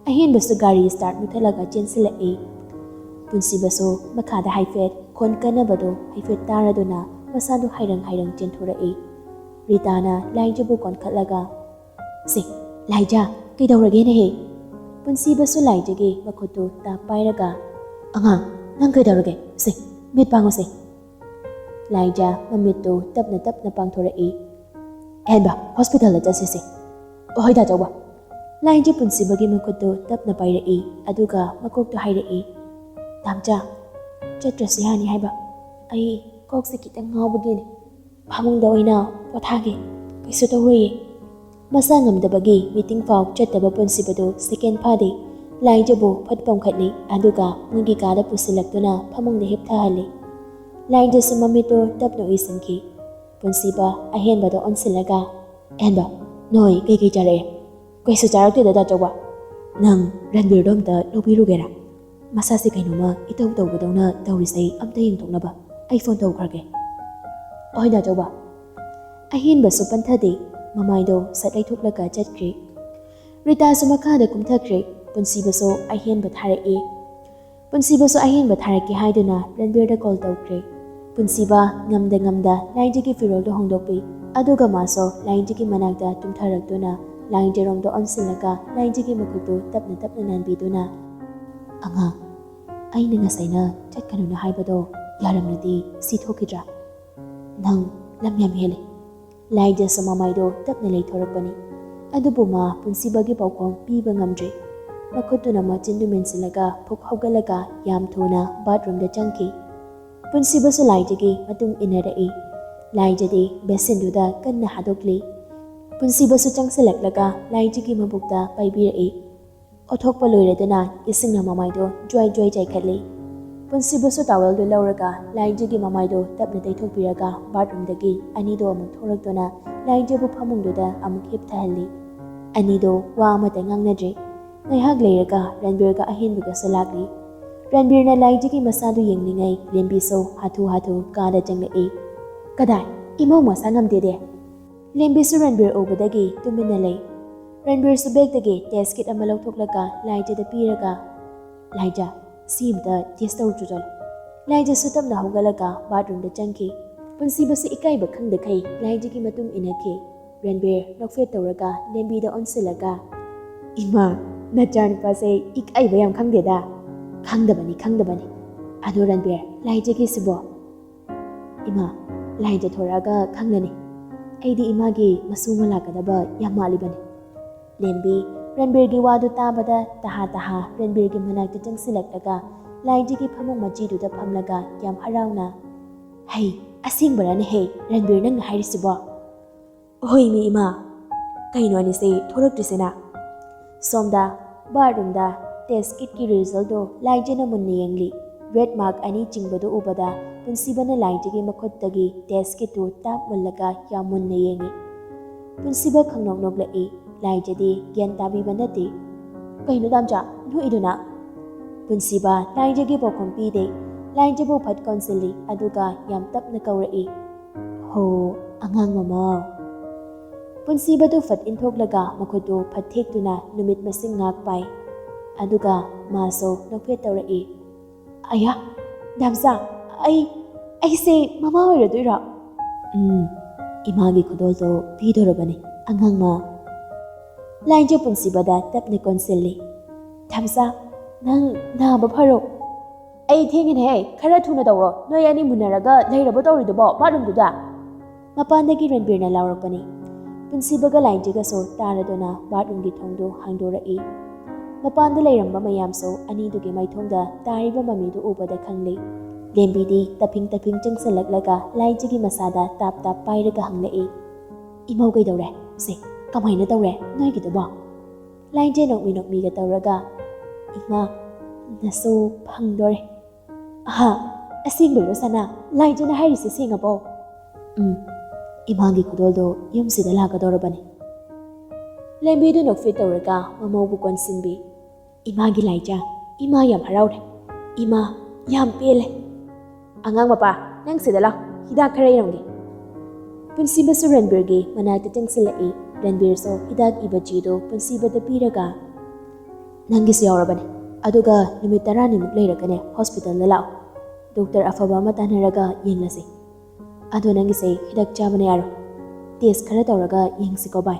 ꯑꯍꯦꯟꯕꯁꯨ ꯒꯥꯔꯤ ꯁ꯭ꯇꯥꯔꯠ ꯃꯨꯊꯠꯂꯒ ꯆꯦꯟꯁꯤꯜꯂꯛꯏ꯫ ꯄꯨꯟꯁꯤꯕꯁꯨ ꯃꯈꯥꯗ ꯍꯥꯏꯐꯦꯠ ꯈꯣꯟ ꯀꯟꯅꯕꯗꯨ ꯍꯥꯏꯐꯦꯠ ꯇꯥꯔꯗꯨꯅ ꯃꯁꯥꯗꯨ ꯍꯥꯏꯔꯪ ꯍꯥꯏꯔꯪ ꯆꯦꯟꯊꯣꯔꯛꯏ꯫ ꯔꯤꯇꯥꯅ ꯂꯥꯏꯖꯕꯨ ꯀꯣꯟꯈꯠꯂꯒ, "ꯁꯦ, ꯂꯥꯏꯖ, ꯀꯩꯗꯧꯔꯒꯦꯅꯦꯍꯦ?" ꯄꯨꯟꯁꯤꯕꯁꯨ ꯂꯥꯏꯖꯒꯤ ꯃꯈꯨꯠꯇꯨ ꯇꯥꯞ ꯄꯥꯏꯔꯒ, "ꯑꯉꯥꯡ, ꯅꯪ ꯀꯩꯗꯧꯔꯒꯦ? ꯁꯦ, ꯃꯤꯠ ꯄꯥꯡꯉꯨꯁꯦ"꯫ ꯂꯥꯏꯖ ꯃꯃꯤꯠꯇꯨ ꯇꯞꯅ ꯇꯞꯅ ꯄꯥꯡꯊꯣꯔꯛꯏ꯫ "ꯑꯍꯦꯟꯕ, ꯍꯣꯁꯄꯤꯇꯥꯜꯗ ꯆꯠꯁꯤꯁꯦ"꯫ "ꯍꯣꯏ ꯗꯥ ꯆꯧꯕ"꯫ ꯂꯥꯏꯖ ꯄꯨꯟꯁꯤꯕꯒꯤ ꯃꯈꯨꯠꯇꯨ ꯇꯞꯅ ꯄꯥꯏꯔꯛꯏ, ꯑꯗꯨꯒ ꯃꯀꯣꯛꯇꯨ ꯍꯥꯏꯔꯛꯏ, "ꯇꯥꯝꯆꯥ, ꯆꯠꯇ꯭ꯔꯁꯨ ꯌꯥꯅꯤ ꯍꯥꯏꯕ꯫ ꯑꯩ ꯀꯣꯛꯁꯦ ꯈꯤꯇꯪ ꯉꯥꯎꯕꯒꯤꯅꯦ꯫ ꯐꯃꯨꯡꯗ ꯑꯣꯏꯅ ꯄꯣꯊꯥꯒꯦ꯫ ꯀꯩꯁꯨ ꯇꯧꯔꯣꯏꯌꯦ"꯫ ꯃꯁꯥ ꯉꯝꯗꯕꯒꯤ ꯃꯤꯇꯤꯡ ꯐꯥꯎ ꯆꯠꯇꯕ ꯄꯨꯟꯁꯤꯕꯗꯨ ꯁꯦꯀꯦꯟ ꯐꯥꯗꯦ꯫ ꯂꯥꯏꯖꯕꯨ ꯐꯠ ꯄꯣꯝꯈꯠꯂꯤ, ꯑꯗꯨꯒ ꯃꯣꯏꯒꯤ ꯀꯥꯗ ꯄꯨꯁꯤꯜꯂꯛꯇꯨꯅ ꯐꯃꯨꯡꯗ ꯍꯤꯞꯊꯍꯜꯂꯤ꯫ ꯂꯥꯏꯖꯁꯨ ꯃꯃꯤꯠꯇꯨ ꯇꯞꯅ ꯎꯏꯁꯤꯟꯈꯤ꯫ ꯄꯨꯟꯁꯤꯕ ꯑꯍꯦꯟꯕꯗ ꯑꯣꯟꯁꯤꯜꯂꯒ, "ꯑꯍꯦꯟꯕ, ꯅꯣꯏ ꯀꯩꯀꯩ ꯆꯥꯔꯛꯑꯦ?" "ꯀꯩꯁꯨ ꯆꯥꯔꯛꯇꯦꯗ, ꯗꯥ ꯆꯧꯕ꯫ ꯅꯪ ꯔꯟꯕꯤꯔꯗꯣ ꯑꯝꯇ ꯂꯧꯕꯤꯔꯨꯒꯦꯔꯥ? ꯃꯁꯥꯁꯦ ꯀꯩꯅꯣꯝꯃ ꯏꯇꯧ ꯇꯧꯕꯗꯧꯅ ꯇꯧꯔꯤꯁꯦ, ꯑꯝꯇ ꯌꯦꯡꯊꯣꯛꯅꯕ꯫ ꯑꯩ ꯐꯣꯟ ꯇꯧꯈ꯭ꯔꯒꯦ"꯫ "ꯍꯣꯏ, ꯗꯥ ꯆꯧꯕ"꯫ ꯑꯍꯦꯟꯕꯁꯨ ꯄꯟꯊꯗꯦ, ꯃꯃꯥꯏꯗꯣ ꯁꯠ ꯂꯩꯊꯣꯛꯂꯒ ꯆꯠꯈ꯭ꯔꯦ꯫ ꯔꯤꯇꯥꯁꯨ ꯃꯈꯥꯗ ꯀꯨꯝꯊꯈ꯭ꯔꯦ꯫ ꯄꯨꯟꯁꯤꯕꯁꯨ ꯑꯍꯦꯟꯕ ꯊꯥꯔꯛꯑꯦ꯫ ꯄꯨꯟꯁꯤꯕꯁꯨ ꯑꯍꯦꯟꯕ ꯊꯥꯔꯛꯀꯦ ꯍꯥꯏꯗꯨꯅ ꯔꯟꯕꯤꯔꯗ ꯀꯣꯜ ꯇꯧꯈ꯭ꯔꯦ꯫ ꯄꯨꯟꯁꯤꯕ ꯉꯝꯗ ꯉꯝꯗ ꯂꯥꯏꯖꯒꯤ ꯐꯤꯔꯣꯜꯗꯣ ꯍꯣꯡꯗꯣꯛꯄꯤ꯫ ꯑꯗꯨꯒ ꯃꯥꯁꯨ ꯂꯥꯏꯖꯒꯤ ꯃꯅꯥꯛꯇ ꯇꯨꯝꯊꯔꯛꯇꯨꯅ ꯂꯥꯏꯖꯔꯣꯝꯗ ꯑꯣꯟꯁꯤꯜꯂꯒ ꯂꯥꯏꯖꯒꯤ ꯃꯈꯨꯠꯇꯨ ꯇꯞꯅ ꯇꯞꯅ ꯅꯥꯟꯕꯤꯗꯨꯅ, "ꯑꯉꯥꯡ, ꯑꯩꯅ ꯉꯁꯥꯏꯅ ꯆꯠꯀꯅꯨꯅ ꯍꯥꯏꯕꯗꯣ ꯌꯥꯔꯝꯂꯗꯤ ꯁꯤ ꯊꯣꯛꯈꯤꯗ꯭ꯔꯥ? ꯅꯪ ꯂꯝ ꯌꯥꯝ ꯍꯦꯜꯂꯦ"꯫ ꯂꯥꯏꯖꯁꯨ ꯃꯃꯥꯏꯗꯣ ꯇꯞꯅ ꯂꯩꯊꯣꯔꯛꯄꯅꯤ꯫ ꯑꯗꯨꯕꯨ ꯃꯥ ꯄꯨꯟꯁꯤꯕꯒꯤ ꯄꯥꯎꯈꯨꯝ ꯄꯤꯕ ꯉꯝꯗ꯭ꯔꯦ꯫ ꯃꯈꯨꯠꯇꯨꯅ ꯃꯆꯤꯟꯗꯨ ꯃꯦꯟꯁꯤꯜꯂꯒ ꯐꯨꯛ ꯍꯧꯒꯠꯂꯒ ꯌꯥꯝ ꯊꯨꯅ ꯕꯥꯠꯔꯨꯝꯗ ꯆꯪꯈꯤ꯫ ꯄꯨꯟꯁꯤꯕꯁꯨ ꯂꯥꯏꯖꯒꯤ ꯃꯇꯨꯡ ꯏꯟꯅꯔꯛꯏ꯫ ꯂꯥꯏꯖꯗꯤ ꯕꯦꯁꯤꯟꯗꯨꯗ ꯀꯟꯅ ꯍꯥꯗꯣꯛꯂꯤ꯫ ꯄꯨꯟꯁꯤꯕꯁꯨ ꯆꯪꯁꯤꯜꯂꯛꯂꯒ ꯂꯥꯏꯖꯒꯤ ꯃꯕꯨꯛꯇ ꯄꯥꯏꯕꯤꯔꯛꯏ꯫ ꯑꯣꯊꯣꯛꯄ ꯂꯣꯏꯔꯗꯨꯅ ꯏꯁꯤꯡꯅ ꯃꯃꯥꯏꯗꯣ ꯖ꯭ꯋꯥꯏ ꯖ꯭ꯋꯥꯏ ꯆꯥꯏꯈꯠꯂꯤ꯫ ꯄꯨꯟꯁꯤꯕꯁꯨ ꯇꯥꯋꯦꯜꯗꯨ ꯂꯧꯔꯒ ꯂꯥꯏꯖꯒꯤ ꯃꯃꯥꯏꯗꯣ ꯇꯞꯅ ꯇꯩꯊꯣꯛꯄꯤꯔꯒ ꯕꯥꯠꯔꯨꯝꯗꯒꯤ ꯑꯅꯤꯗꯣ ꯑꯃꯨꯛ ꯊꯣꯛꯂꯛꯇꯨꯅ ꯂꯥꯏꯖꯕꯨ ꯐꯃꯨꯡꯗꯨꯗ ꯑꯃꯨꯛ ꯍꯤꯞꯊꯍꯜꯂꯤ꯫ ꯑꯅꯤꯗꯣ ꯋꯥ ꯑꯃꯇ ꯉꯥꯡꯅꯗ꯭ꯔꯤ꯫ ꯉꯥꯏꯍꯥꯛ ꯂꯩꯔꯒ ꯔꯟꯕꯤꯔꯒ ꯑꯍꯦꯟꯕꯒꯁꯨ ꯂꯥꯛꯂꯤ꯫ ꯔꯟꯕꯤꯔꯅ ꯂꯥꯏꯖꯒꯤ ꯃꯁꯥꯗꯨ ꯌꯦꯡꯂꯤꯉꯩ ꯂꯦꯝꯕꯤꯁꯨ ꯍꯥꯊꯨ ꯍꯥꯊꯨ ꯀꯥꯗ ꯆꯪꯂꯛꯏ꯫ "ꯀꯗꯥꯏ? ꯏꯃꯧ ꯃꯁꯥ ꯉꯝꯗꯦꯗꯦ!" ꯂꯦꯝꯕꯤꯁꯨ ꯔꯟꯕꯤꯔ ꯎꯕꯗꯒꯤ ꯇꯨꯃꯤꯟꯅ ꯂꯩ꯫ ꯔꯟꯕꯤꯔꯁꯨ ꯕꯦꯒꯇꯒꯤ ꯇꯦꯁ ꯀꯤꯠ ꯑꯃ ꯂꯧꯊꯣꯛꯂꯒ ꯂꯥꯏꯖꯗ ꯄꯤꯔꯒ, "ꯂꯥꯏꯖ, ꯁꯤ ꯑꯝꯇ ꯇꯦꯁ ꯇꯧꯔꯨꯆꯣ ꯆꯠꯂꯣ꯫" ꯂꯥꯏꯖꯁꯨ ꯇꯞꯅ ꯍꯧꯒꯠꯂꯒ ꯕꯥꯠꯔꯨꯝꯗ ꯆꯪꯈꯤ꯫ ꯄꯨꯟꯁꯤꯕꯁꯨ ꯏꯀꯥꯏꯕ ꯈꯪꯗꯈꯩ ꯂꯥꯏꯖꯒꯤ ꯃꯇꯨꯡ ꯏꯟꯅꯈꯤ꯫ ꯔꯟꯕꯤꯔ ꯅꯣꯛꯐꯦꯠ ꯇꯧꯔꯒ ꯂꯦꯝꯕꯤꯗ ꯑꯣꯟꯁꯤꯜꯂꯒ, "ꯏꯃꯥ, ꯅꯆꯥꯅꯨꯄꯥꯁꯦ ꯏꯀꯥꯏꯕ ꯌꯥꯝ ꯈꯪꯗꯦꯗ꯫" "ꯈꯪꯗꯕꯅꯤ, ꯈꯪꯗꯕꯅꯤ꯫ ꯑꯗꯣ ꯔꯟꯕꯤꯔ, ꯂꯥꯏꯖꯒꯤꯁꯤꯕꯣ?" "ꯏꯃꯥ, ꯂꯥꯏꯖ ꯊꯣꯔꯛꯑꯒ ꯈꯪꯒꯅꯤ꯫ ꯑꯩꯗꯤ ꯏꯃꯥꯒꯤ ꯃꯁꯨ ꯑꯃ ꯂꯥꯛꯀꯗꯕ ꯌꯥꯝ ꯃꯥꯜꯂꯤꯕꯅꯤ꯫" ꯂꯦꯝꯕꯤ ꯔꯟꯕꯤꯔꯒꯤ ꯋꯥꯗꯨ ꯇꯥꯕꯗ ꯇꯍꯥ ꯇꯍꯥ ꯔꯟꯕꯤꯔꯒꯤ ꯃꯅꯥꯛꯇ ꯆꯪꯁꯤꯜꯂꯛꯂꯒ ꯂꯥꯏꯖꯒꯤ ꯐꯃꯨꯡ ꯃꯆꯤꯗꯨꯗ ꯐꯝꯂꯒ ꯌꯥꯝ ꯍꯔꯥꯎꯅ, "ꯍꯩ, ꯑꯁꯦꯡꯕꯔꯅꯦꯍꯦ ꯔꯟꯕꯤꯔ ꯅꯪꯅ ꯍꯥꯏꯔꯤꯁꯤꯕꯣ?" "ꯍꯣꯏ ꯃꯤ ꯏꯃꯥ, ꯀꯩꯅꯣ ꯑꯅꯤꯁꯦ ꯊꯣꯔꯛꯇ꯭ꯔꯤꯁꯤꯅ?" ꯁꯣꯝꯗ ꯕꯥꯠꯔꯨꯝꯗ ꯇꯦꯁ ꯀꯤꯠꯀꯤ ꯔꯤꯖꯜꯗꯣ ꯂꯥꯏꯖꯅ ꯃꯨꯟꯅ ꯌꯦꯡꯂꯤ꯫ ꯔꯦꯗ ꯃꯥꯔꯛ ꯑꯅꯤ ꯆꯤꯡꯕꯗꯨ ꯎꯕꯗ ꯄꯨꯟꯁꯤꯕꯅ ꯂꯥꯏꯖꯒꯤ ꯃꯈꯨꯠꯇꯒꯤ ꯇꯦꯁ ꯀꯤꯠꯇꯨ ꯇꯥꯞ ꯃꯨꯜꯂꯒ ꯌꯥꯝ ꯃꯨꯟꯅ ꯌꯦꯡꯉꯤ꯫ ꯄꯨꯟꯁꯤꯕ ꯈꯪꯅꯣꯛ ꯅꯣꯛꯂꯛꯏ꯫ ꯂꯥꯏꯖꯗꯤ ꯒ꯭ꯌꯥꯟ ꯇꯥꯕꯤꯕ ꯅꯠꯇꯦ꯫ "ꯀꯩꯅꯣ ꯗꯥꯝꯆꯥ, ꯅꯣꯛꯏꯗꯨꯅ?" ꯄꯨꯟꯁꯤꯕ ꯂꯥꯏꯖꯒꯤ ꯄꯥꯎꯈꯨꯝ ꯄꯤꯗꯦ꯫ ꯂꯥꯏꯖꯕꯨ ꯐꯠ ꯀꯣꯟꯁꯤꯜꯂꯤ, ꯑꯗꯨꯒ ꯌꯥꯝ ꯇꯞꯅ ꯀꯧꯔꯛꯏ, "ꯍꯣ, ꯑꯉꯥꯡ ꯃꯃꯥ꯫" ꯄꯨꯟꯁꯤꯕꯗꯨ ꯐꯠ ꯏꯟꯊꯣꯛꯂꯒ ꯃꯈꯨꯠꯇꯨ ꯐꯠ ꯊꯦꯛꯇꯨꯅ ꯅꯨꯃꯤꯠ ꯃꯁꯤꯡ ꯉꯥꯛ ꯄꯥꯏ꯫ ꯑꯗꯨꯒ ꯃꯥꯁꯨ ꯅꯣꯛꯐꯦꯠ ꯇꯧꯔꯛꯏ꯫ "ꯑꯌꯥ, ꯗꯥꯝꯆꯥ, ꯑꯩ, ꯑꯩꯁꯦ ꯃꯃꯥ ꯑꯣꯏꯔꯗꯣꯏꯔꯣ?" "ꯎꯝ, ꯏꯃꯥꯒꯤ ꯈꯨꯗꯣꯜꯗꯣ ꯄꯤꯗꯣꯔꯕꯅꯤ, ꯑꯉꯥꯡꯃ꯫" ꯂꯥꯏꯖ ꯄꯨꯟꯁꯤꯕꯗ ꯇꯞꯅ ꯀꯣꯟꯁꯤꯜꯂꯤ꯫ "ꯗꯥꯝꯆꯥ, ꯅꯪ ꯅꯥꯕ ꯐꯔꯣ꯫" "ꯑꯩ ꯊꯦꯡꯉꯤꯅꯦꯍꯦ, ꯈꯔ ꯊꯨꯅ ꯇꯧꯔꯣ, ꯅꯣꯏ ꯑꯅꯤ ꯃꯨꯟꯅꯔꯒ ꯂꯩꯔꯕꯣ ꯇꯧꯔꯤꯗꯨꯕꯣ ꯕꯥꯠꯔꯨꯝꯗꯨꯗ?" ꯃꯄꯥꯟꯗꯒꯤ ꯔꯟꯕꯤꯔꯅ ꯂꯥꯎꯔꯛꯄꯅꯤ꯫ ꯄꯨꯟꯁꯤꯕꯒ ꯂꯥꯏꯖꯒꯁꯨ ꯇꯥꯔꯗꯨꯅ ꯕꯥꯠꯔꯨꯝꯒꯤ ꯊꯣꯡꯗꯨ ꯍꯥꯡꯗꯣꯔꯛꯏ꯫ ꯃꯄꯥꯟꯗ ꯂꯩꯔꯝꯕ ꯃꯌꯥꯝꯁꯨ ꯑꯅꯤꯗꯨꯒꯤ ꯃꯥꯏꯊꯣꯡꯗ ꯇꯥꯔꯤꯕ ꯃꯃꯤꯗꯨ ꯎꯕꯗ ꯈꯪꯂꯤ꯫ ꯂꯦꯝꯕꯤꯗꯤ ꯇꯞꯐꯤꯡ ꯇꯞꯐꯤꯡ ꯆꯪꯁꯤꯜꯂꯛꯂꯒ ꯂꯥꯏꯖꯒꯤ ꯃꯁꯥꯗ ꯇꯥꯞ ꯇꯥꯞ ꯄꯥꯏꯔꯒ ꯍꯪꯂꯛꯏ, "ꯏꯃꯧ ꯀꯩꯗꯧꯔꯦ?" ꯁꯦ, ꯀꯃꯥꯏꯅ ꯇꯧꯔꯦ ꯅꯣꯏꯒꯤꯗꯨꯕꯣ? ꯂꯥꯏꯟꯖꯦ ꯅꯣꯛꯃꯤ ꯅꯣꯛꯃꯤꯒ ꯇꯧꯔꯒ, "ꯏꯃꯥ, ꯅꯁꯨ ꯐꯪꯗꯣꯔꯦ"꯫ "ꯑꯍꯥ, ꯑꯁꯦꯡꯕꯩꯔꯣ ꯁꯅꯥ? ꯂꯥꯏꯟꯖꯦꯅ ꯍꯥꯏꯔꯤꯁꯦ ꯁꯦꯡꯉꯕꯣ?" "ꯎꯝ, ꯏꯃꯥꯒꯤ ꯈꯨꯗꯣꯜꯗꯣ ꯌꯨꯝꯁꯤꯗ ꯂꯥꯛꯀꯗꯧꯔꯕꯅꯤ"꯫ ꯂꯦꯝꯕꯤꯗꯨ ꯅꯣꯛꯐꯦꯠ ꯇꯧꯔꯒ ꯃꯃꯧꯕꯨ ꯀꯣꯟꯁꯤꯟꯕꯤ꯫ "ꯏꯃꯥꯒꯤ ꯂꯥꯏꯖꯥ, ꯏꯃꯥ ꯌꯥꯝ ꯍꯔꯥꯎꯔꯦ꯫ ꯏꯃꯥ, ꯌꯥꯝ ꯄꯦꯜꯂꯦ꯫ ꯑꯉꯥꯡ ꯃꯄꯥ, ꯅꯪ ꯁꯤꯗ ꯂꯥꯎ, ꯍꯤꯗꯥꯛ ꯈꯔ ꯏꯔꯝꯒꯦ"꯫ ꯄꯨꯟꯁꯤꯕꯁꯨ ꯔꯟꯕꯤꯔꯒꯤ ꯃꯅꯥꯛꯇ ꯆꯪꯁꯤꯜꯂꯛꯏ꯫ ꯔꯟꯕꯤꯔꯁꯨ ꯍꯤꯗꯥꯛ ꯏꯕ ꯆꯦꯗꯨ ꯄꯨꯟꯁꯤꯕꯗ ꯄꯤꯔꯒ, "ꯅꯪꯒꯤꯁꯨ ꯌꯥꯎꯔꯕꯅꯦ, ꯑꯗꯨꯒ ꯅꯨꯃꯤꯠ ꯇꯔꯥꯅꯤꯃꯨꯛ ꯂꯩꯔꯒꯅꯦ ꯍꯣꯁꯄꯤꯇꯥꯜꯗ ꯂꯥꯛꯑꯣ꯫ ꯗꯣꯛꯇꯔ ꯑꯐꯕ ꯑꯃ ꯇꯥꯟꯅꯔꯒ ꯌꯦꯡꯂꯁꯤ꯫ ꯑꯗꯣ ꯅꯪꯒꯤꯁꯦ ꯍꯤꯗꯥꯛ ꯆꯥꯕꯅ ꯌꯥꯔꯣꯏ꯫ ꯇꯦꯁ ꯈꯔ ꯇꯧꯔꯒ ꯌꯦꯡꯁꯤꯀꯣ ꯚꯥꯏ"꯫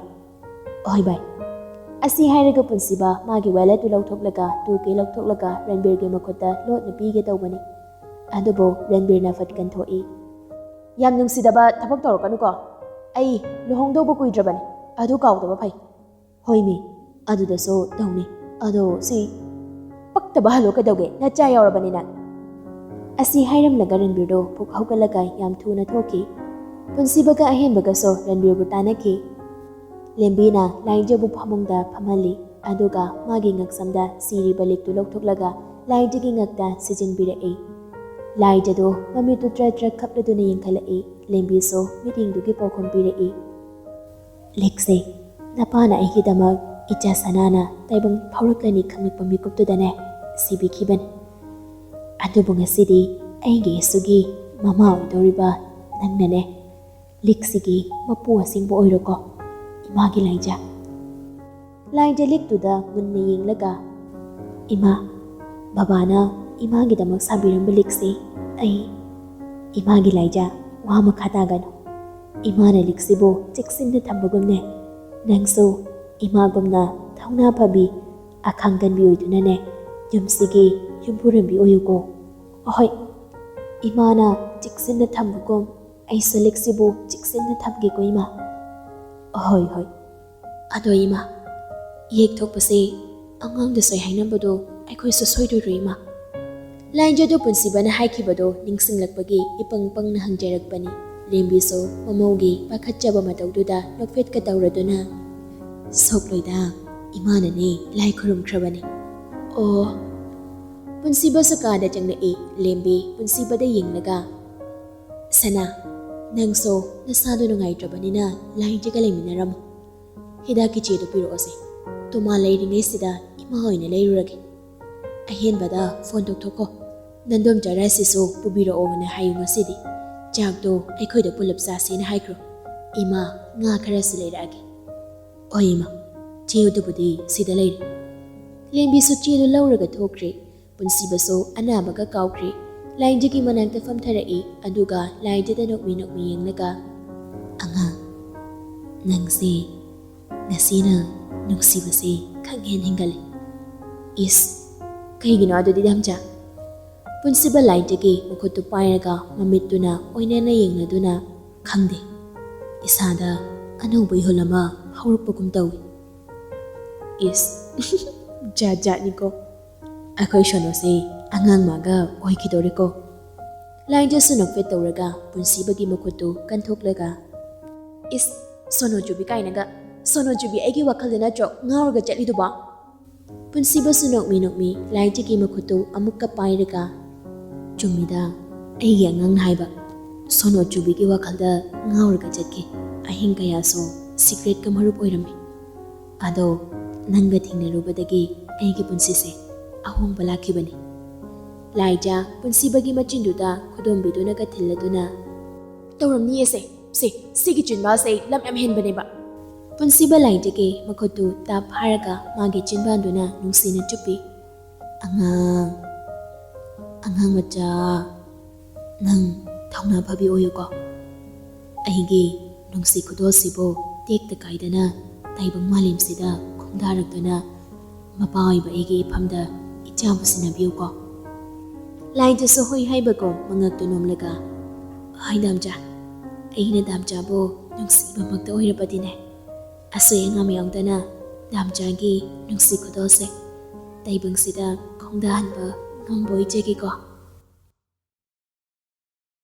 "ꯍꯣꯏ ꯚꯥꯏ"꯫ ꯑꯁꯤ ꯍꯥꯏꯔꯒ ꯄꯨꯟꯁꯤꯕ ꯃꯥꯒꯤ ꯋꯥꯂꯦꯠꯇꯨ ꯂꯧꯊꯣꯛꯂꯒ, ꯇꯨ ꯀꯦ ꯂꯧꯊꯣꯛꯂꯒ ꯔꯟꯕꯤꯔꯒꯤ ꯃꯈꯨꯠꯇ ꯂꯣꯠꯅ ꯄꯤꯒꯦ ꯇꯧꯕꯅꯤ꯫ ꯑꯗꯨꯕꯨ ꯔꯟꯕꯤꯔꯅ ꯐꯠ ꯀꯟꯊꯣꯛꯏ꯫ "ꯌꯥꯝ ꯅꯨꯡꯁꯤꯗꯕ ꯊꯕꯛ ꯇꯧꯔꯛꯀꯅꯨꯀꯣ꯫ ꯑꯩ ꯂꯨꯍꯣꯡꯗꯧꯕ ꯀꯨꯏꯗ꯭ꯔꯕꯅꯤ, ꯑꯗꯨ ꯀꯥꯎꯗꯕ ꯐꯩ"꯫ "ꯍꯣꯏꯃꯤ, ꯑꯗꯨꯗꯁꯨ ꯇꯧꯅꯤ꯫ ꯑꯗꯣ ꯁꯤ ꯄꯛꯇꯕ ꯍꯜꯂꯣ ꯀꯩꯗꯧꯒꯦ? ꯅꯆꯥ ꯌꯥꯎꯔꯕꯅꯤꯅ"꯫ ꯑꯁꯤ ꯍꯥꯏꯔꯝꯂꯒ ꯔꯟꯕꯤꯔꯗꯨ ꯐꯨꯛ ꯍꯧꯒꯠꯂꯒ ꯌꯥꯝ ꯊꯨꯅ ꯊꯣꯛꯈꯤ꯫ ꯄꯨꯟꯁꯤꯕꯒ ꯑꯍꯦꯟꯕꯒꯁꯨ ꯔꯟꯕꯤꯔꯕꯨ ꯇꯥꯟꯅꯈꯤ꯫ ꯂꯦꯝꯕꯤꯅ ꯂꯥꯏꯟꯖꯕꯨ ꯐꯃꯨꯡꯗ ꯐꯝꯍꯜꯂꯤ, ꯑꯗꯨꯒ ꯃꯥꯒꯤ ꯉꯛꯁꯝꯗ ꯁꯤꯔꯤꯕ ꯂꯤꯛꯇꯨ ꯂꯧꯊꯣꯛꯂꯒ ꯂꯥꯏꯟꯖꯒꯤ ꯉꯛꯇ ꯁꯤꯖꯤꯟꯕꯤꯔꯛꯏ꯫ ꯂꯥꯏꯟꯖꯗꯨ ꯃꯃꯤꯠꯇꯨ ꯇ꯭ꯔꯠ ꯇ꯭ꯔꯠ ꯈꯞꯂꯗꯨꯅ ꯌꯦꯡꯈꯠꯂꯛꯏ꯫ ꯂꯦꯝꯕꯤꯁꯨ ꯃꯤꯠꯌꯦꯡꯗꯨꯒꯤ ꯄꯥꯎꯈꯨꯝ ꯄꯤꯔꯛꯏ꯫ "ꯂꯤꯛꯁꯦ ꯅꯄꯥꯅ ꯑꯩꯒꯤꯗꯃꯛ ꯏꯆꯥ ꯁꯅꯥꯅ ꯇꯥꯏꯕꯪ ꯐꯥꯎꯔꯛꯂꯅꯤ ꯈꯪꯂꯛꯄ ꯃꯤꯀꯨꯞꯇꯨꯗꯅꯦ ꯁꯤꯕꯤꯈꯤꯕꯅꯤ꯫ ꯑꯗꯨꯕꯨ ꯉꯁꯤꯗꯤ ꯑꯩꯒꯤ ꯏꯁꯨꯒꯤ ꯃꯃꯥ ꯑꯣꯏꯗꯧꯔꯤꯕ ꯅꯪꯅꯅꯦ, ꯂꯤꯛꯁꯤꯒꯤ ꯃꯄꯨ ꯑꯁꯦꯡꯕ ꯑꯣꯏꯔꯣꯀꯣ, ꯏꯃꯥꯒꯤ ꯂꯥꯏꯖꯥ"꯫ ꯂꯥꯏꯟꯖ ꯂꯤꯛꯇꯨꯗ ꯃꯨꯟꯅ ꯌꯦꯡꯂꯒ, "ꯏꯃꯥ, ꯕꯕꯥꯅ ꯏꯃꯥꯒꯤꯗꯃꯛ ꯁꯥꯕꯤꯔꯝꯕ ꯂꯤꯛꯁꯤ ꯑꯩ ꯏꯃꯥꯒꯤ ꯂꯥꯏꯖꯥ, ꯋꯥ ꯃꯈꯥ ꯇꯥꯒꯅꯨ꯫ ꯏꯃꯥꯅ ꯂꯤꯛꯁꯤꯕꯨ ꯆꯦꯛꯁꯤꯟꯅ ꯊꯝꯕꯒꯨꯝꯅꯦ, ꯅꯪꯁꯨ ꯏꯃꯥꯒꯨꯝꯅ ꯊꯧꯅꯥ ꯐꯕꯤ, ꯑꯈꯥꯡ ꯀꯟꯕꯤ ꯑꯣꯏꯗꯨꯅꯅꯦ, ꯌꯨꯝꯁꯤꯒꯤ ꯌꯨꯝꯕꯨꯔꯦꯝꯕꯤ ꯑꯣꯏꯌꯨꯀꯣ"꯫ "ꯑꯍꯣꯏ, ꯏꯃꯥꯅ ꯆꯦꯛꯁꯤꯟꯅ ꯊꯝꯕꯒꯨꯝ ꯑꯩꯁꯨ ꯂꯤꯛꯁꯤꯕꯨ ꯆꯦꯛꯁꯤꯟꯅ ꯊꯝꯒꯦꯀꯣ ꯏꯃꯥ"꯫ "ꯑꯍꯣꯏ, ꯍꯣꯏ꯫ ꯑꯗꯣ ꯏꯃꯥ, ꯌꯦꯛ ꯊꯣꯛꯄꯁꯦ ꯑꯉꯥꯡꯗ ꯁꯣꯏ ꯍꯥꯏꯅꯕꯗꯣ ꯑꯩꯈꯣꯏꯁꯨ ꯁꯣꯏꯗꯣꯏꯔꯣ ꯏꯃꯥ?" ꯂꯥꯏꯟꯖꯗꯨ ꯄꯨꯟꯁꯤꯕꯅ ꯍꯥꯏꯈꯤꯕꯗꯣ ꯅꯤꯡꯁꯤꯡꯂꯛꯄꯒꯤ ꯏꯄꯪ ꯄꯪꯅ ꯍꯪꯖꯔꯛꯄꯅꯤ꯫ ꯂꯦꯝꯕꯤꯁꯨ ꯃꯃꯧꯒꯤ ꯄꯥꯈꯠꯆꯕ ꯃꯇꯧꯗꯨꯗ ꯅꯣꯛꯐꯦꯠꯀ ꯇꯧꯔꯗꯨꯅ, "ꯁꯣꯛꯂꯣꯏꯗ, ꯏꯃꯥꯅꯅꯦ ꯂꯥꯏ ꯈꯨꯔꯨꯝꯈ꯭ꯔꯕꯅꯤ"꯫ ꯑꯣ꯫ ꯄꯨꯟꯁꯤꯕꯁꯨ ꯀꯥꯗ ꯆꯪꯂꯛꯏ꯫ ꯂꯦꯝꯕꯤ ꯄꯨꯟꯁꯤꯕꯗ ꯌꯦꯡꯂꯒ, "ꯁꯅꯥ, ꯅꯪꯁꯨ ꯅꯁꯥꯗꯣ ꯅꯨꯡꯉꯥꯏꯇ꯭ꯔꯕꯅꯤꯅ ꯂꯥꯏꯟꯁꯤꯒ ꯂꯩꯃꯤꯟꯅꯔꯝꯃꯣ꯫ ꯍꯤꯗꯥꯛꯀꯤ ꯆꯦꯗꯣ ꯄꯤꯔꯛꯑꯣꯁꯦ꯫ ꯇꯣꯃꯥ ꯂꯩꯔꯤꯉꯩꯁꯤꯗ ꯏꯃꯥ ꯑꯣꯏꯅ ꯂꯩꯔꯨꯔꯒꯦ꯫ ꯑꯍꯦꯟꯕꯗ ꯐꯣꯟ ꯇꯧꯊꯣꯛꯀꯣ꯫ ꯅꯟꯗꯣꯝ ꯆꯥꯔꯥꯁꯤꯁꯨ ꯄꯨꯕꯤꯔꯛꯑꯣꯅ ꯍꯥꯏꯌꯨ ꯉꯁꯤꯗꯤ꯫ ꯆꯥꯛꯇꯣ ꯑꯩꯈꯣꯏꯗ ꯄꯨꯂꯞ ꯆꯥꯁꯦꯅ ꯍꯥꯏꯈ꯭ꯔꯣ꯫ ꯏꯃꯥ, ꯉꯥ ꯈꯔꯁꯨ ꯂꯩꯔꯛꯑꯒꯦ"꯫ "ꯍꯣꯏ ꯏꯃꯥ, ꯆꯦ ꯑꯗꯨꯕꯨꯗꯤ ꯁꯤꯗ ꯂꯩꯔꯦ"꯫ ꯂꯦꯝꯕꯤꯁꯨ ꯆꯦꯗꯨ ꯂꯧꯔꯒ ꯊꯣꯛꯈ꯭ꯔꯦ꯫ ꯄꯨꯟꯁꯤꯕꯁꯨ ꯑꯅꯥꯕꯒ ꯀꯥꯎꯈ꯭ꯔꯦ꯫ ꯂꯥꯏꯟꯖꯒꯤ ꯃꯅꯥꯛꯇ ꯐꯝꯊꯔꯛꯏ, ꯑꯗꯨꯒ ꯂꯥꯏꯟꯖꯗ ꯅꯣꯛꯃꯤ ꯅꯣꯛꯃꯤ ꯌꯦꯡꯂꯒ, "ꯑꯉꯥꯡ, ꯅꯪꯁꯦ ꯉꯁꯤꯅ ꯅꯨꯡꯁꯤꯕꯁꯦ ꯈꯪꯍꯦꯟ ꯍꯦꯟꯒꯠꯂꯦ"꯫ "ꯏꯁ, ꯀꯩꯒꯤꯅꯣ ꯑꯗꯨꯗꯤ ꯗꯥꯝꯆꯥ?" ꯄꯨꯟꯁꯤꯕ ꯂꯥꯏꯟꯖꯒꯤ ꯃꯈꯨꯠꯇꯨ ꯄꯥꯏꯔꯒ ꯃꯃꯤꯠꯇꯨꯅ ꯑꯣꯏꯅꯅ ꯌꯦꯡꯂꯗꯨꯅ, "ꯈꯪꯗꯦ, ꯏꯁꯥꯗ ꯑꯅꯧꯕ ꯏꯍꯨꯜ ꯑꯃ ꯍꯧꯔꯛꯄꯒꯨꯝ ꯇꯧꯏ"꯫ "ꯏꯁ, ꯖꯥꯠ ꯖꯥꯠꯅꯤꯀꯣ꯫ ꯑꯩꯈꯣꯏ ꯁꯣꯅꯣꯁꯦ ꯑꯉꯥꯡ ꯃꯥꯒ ꯑꯣꯏꯈꯤꯗꯣꯔꯦꯀꯣ"꯫ ꯂꯥꯏꯟꯖꯁꯨ ꯅꯣꯛꯐꯦꯠ ꯇꯧꯔꯒ ꯄꯨꯟꯁꯤꯕꯒꯤ ꯃꯈꯨꯠꯇꯨ ꯀꯟꯊꯣꯛꯂꯒ, "ꯏꯁ, ꯁꯣꯅꯣ ꯆꯨꯕꯤ ꯀꯥꯏꯅꯒ꯫ ꯁꯣꯅꯣ ꯆꯨꯕꯤ ꯑꯩꯒꯤ ꯋꯥꯈꯜꯗ ꯅꯠꯇ꯭ꯔꯣ ꯉꯥꯎꯔꯒ ꯆꯠꯂꯤꯗꯨꯕꯣ?" ꯄꯨꯟꯁꯤꯕꯁꯨ ꯅꯣꯛꯃꯤ ꯅꯣꯛꯃꯤ ꯂꯥꯏꯟꯖꯒꯤ ꯃꯈꯨꯠꯇꯨ ꯑꯃꯨꯛꯀ ꯄꯥꯏꯔꯒ, "ꯆꯨꯝꯃꯤꯗ, ꯑꯩꯒꯤ ꯑꯉꯥꯡꯅ ꯍꯥꯏꯕ꯫ ꯁꯣꯅꯣ ꯆꯨꯕꯤꯒꯤ ꯋꯥꯈꯜꯗ ꯉꯥꯎꯔꯒ ꯆꯠꯈꯤ꯫ ꯑꯍꯤꯡ ꯀꯌꯥꯁꯨ ꯁꯤꯀ꯭ꯔꯦꯠꯀ ꯃꯔꯨꯞ ꯑꯣꯏꯔꯝꯃꯤ꯫ ꯑꯗꯣ ꯅꯪꯒ ꯊꯦꯡꯅꯔꯨꯕꯗꯒꯤ ꯑꯩꯒꯤ ꯄꯨꯟꯁꯤꯁꯦ ꯑꯍꯣꯡꯕ ꯂꯥꯛꯈꯤꯕꯅꯤ"꯫ ꯂꯥꯏꯖ ꯄꯨꯟꯁꯤꯕꯒꯤ ꯃꯆꯤꯟꯗꯨꯗ ꯈꯨꯗꯣꯝꯕꯤꯗꯨꯅꯒ ꯊꯤꯜꯂꯗꯨꯅ, "ꯇꯧꯔꯝꯅꯤꯌꯦꯁꯦ, ꯁꯦ, ꯁꯤꯒꯤ ꯆꯤꯟꯕꯥꯜꯁꯦ ꯂꯝ ꯌꯥꯝ ꯍꯦꯟꯕꯅꯦꯕ"꯫ ꯄꯨꯟꯁꯤꯕ ꯂꯥꯏꯖꯒꯤ ꯃꯈꯨꯠꯇꯨ ꯇꯞ ꯍꯥꯏꯔꯒ ꯃꯥꯒꯤ ꯆꯤꯟꯕꯥꯟꯗꯨꯅ ꯅꯨꯡꯁꯤꯅ ꯆꯨꯞꯄꯤ꯫ "ꯑꯉꯥꯡ, ꯑꯉꯥꯡ ꯃꯆꯥ, ꯅꯪ ꯊꯧꯅꯥ ꯐꯕꯤ ꯑꯣꯏꯌꯨꯀꯣ꯫ ꯑꯩꯒꯤ ꯅꯨꯡꯁꯤ ꯈꯨꯗꯣꯜꯁꯤꯕꯨ ꯇꯦꯛꯇ ꯀꯥꯏꯗꯅ ꯇꯥꯏꯕꯪ ꯃꯥꯂꯦꯝꯁꯤꯗ ꯈꯣꯡꯗꯥꯔꯛꯇꯨꯅ ꯃꯄꯥ ꯑꯣꯏꯕ ꯑꯩꯒꯤ ꯏꯐꯝꯗ ꯏꯆꯥꯕꯨ ꯁꯤꯟꯅꯕꯤꯌꯨꯀꯣ"꯫ ꯂꯥꯏꯖꯁꯨ ꯍꯣꯏ ꯍꯥꯏꯕꯒꯨꯝ ꯃꯉꯛꯇꯨ ꯅꯣꯝꯂꯒ, "ꯍꯣꯏ ꯗꯥꯝꯆꯥ, ꯑꯩꯅ ꯗꯥꯝꯆꯥꯕꯨ ꯅꯨꯡꯁꯤꯕꯃꯛꯇ ꯑꯣꯏꯔꯕꯗꯤꯅꯦ, ꯑꯁꯣꯏ ꯑꯉꯥꯝ ꯌꯥꯎꯗꯅ ꯗꯥꯝꯆꯥꯒꯤ ꯅꯨꯡꯁꯤ ꯈꯨꯗꯣꯜꯁꯦ ꯇꯥꯏꯕꯪꯁꯤꯗ ꯈꯣꯡꯗꯥꯍꯟꯕ ꯉꯝꯕ ꯑꯣꯏꯖꯒꯦꯀꯣ"꯫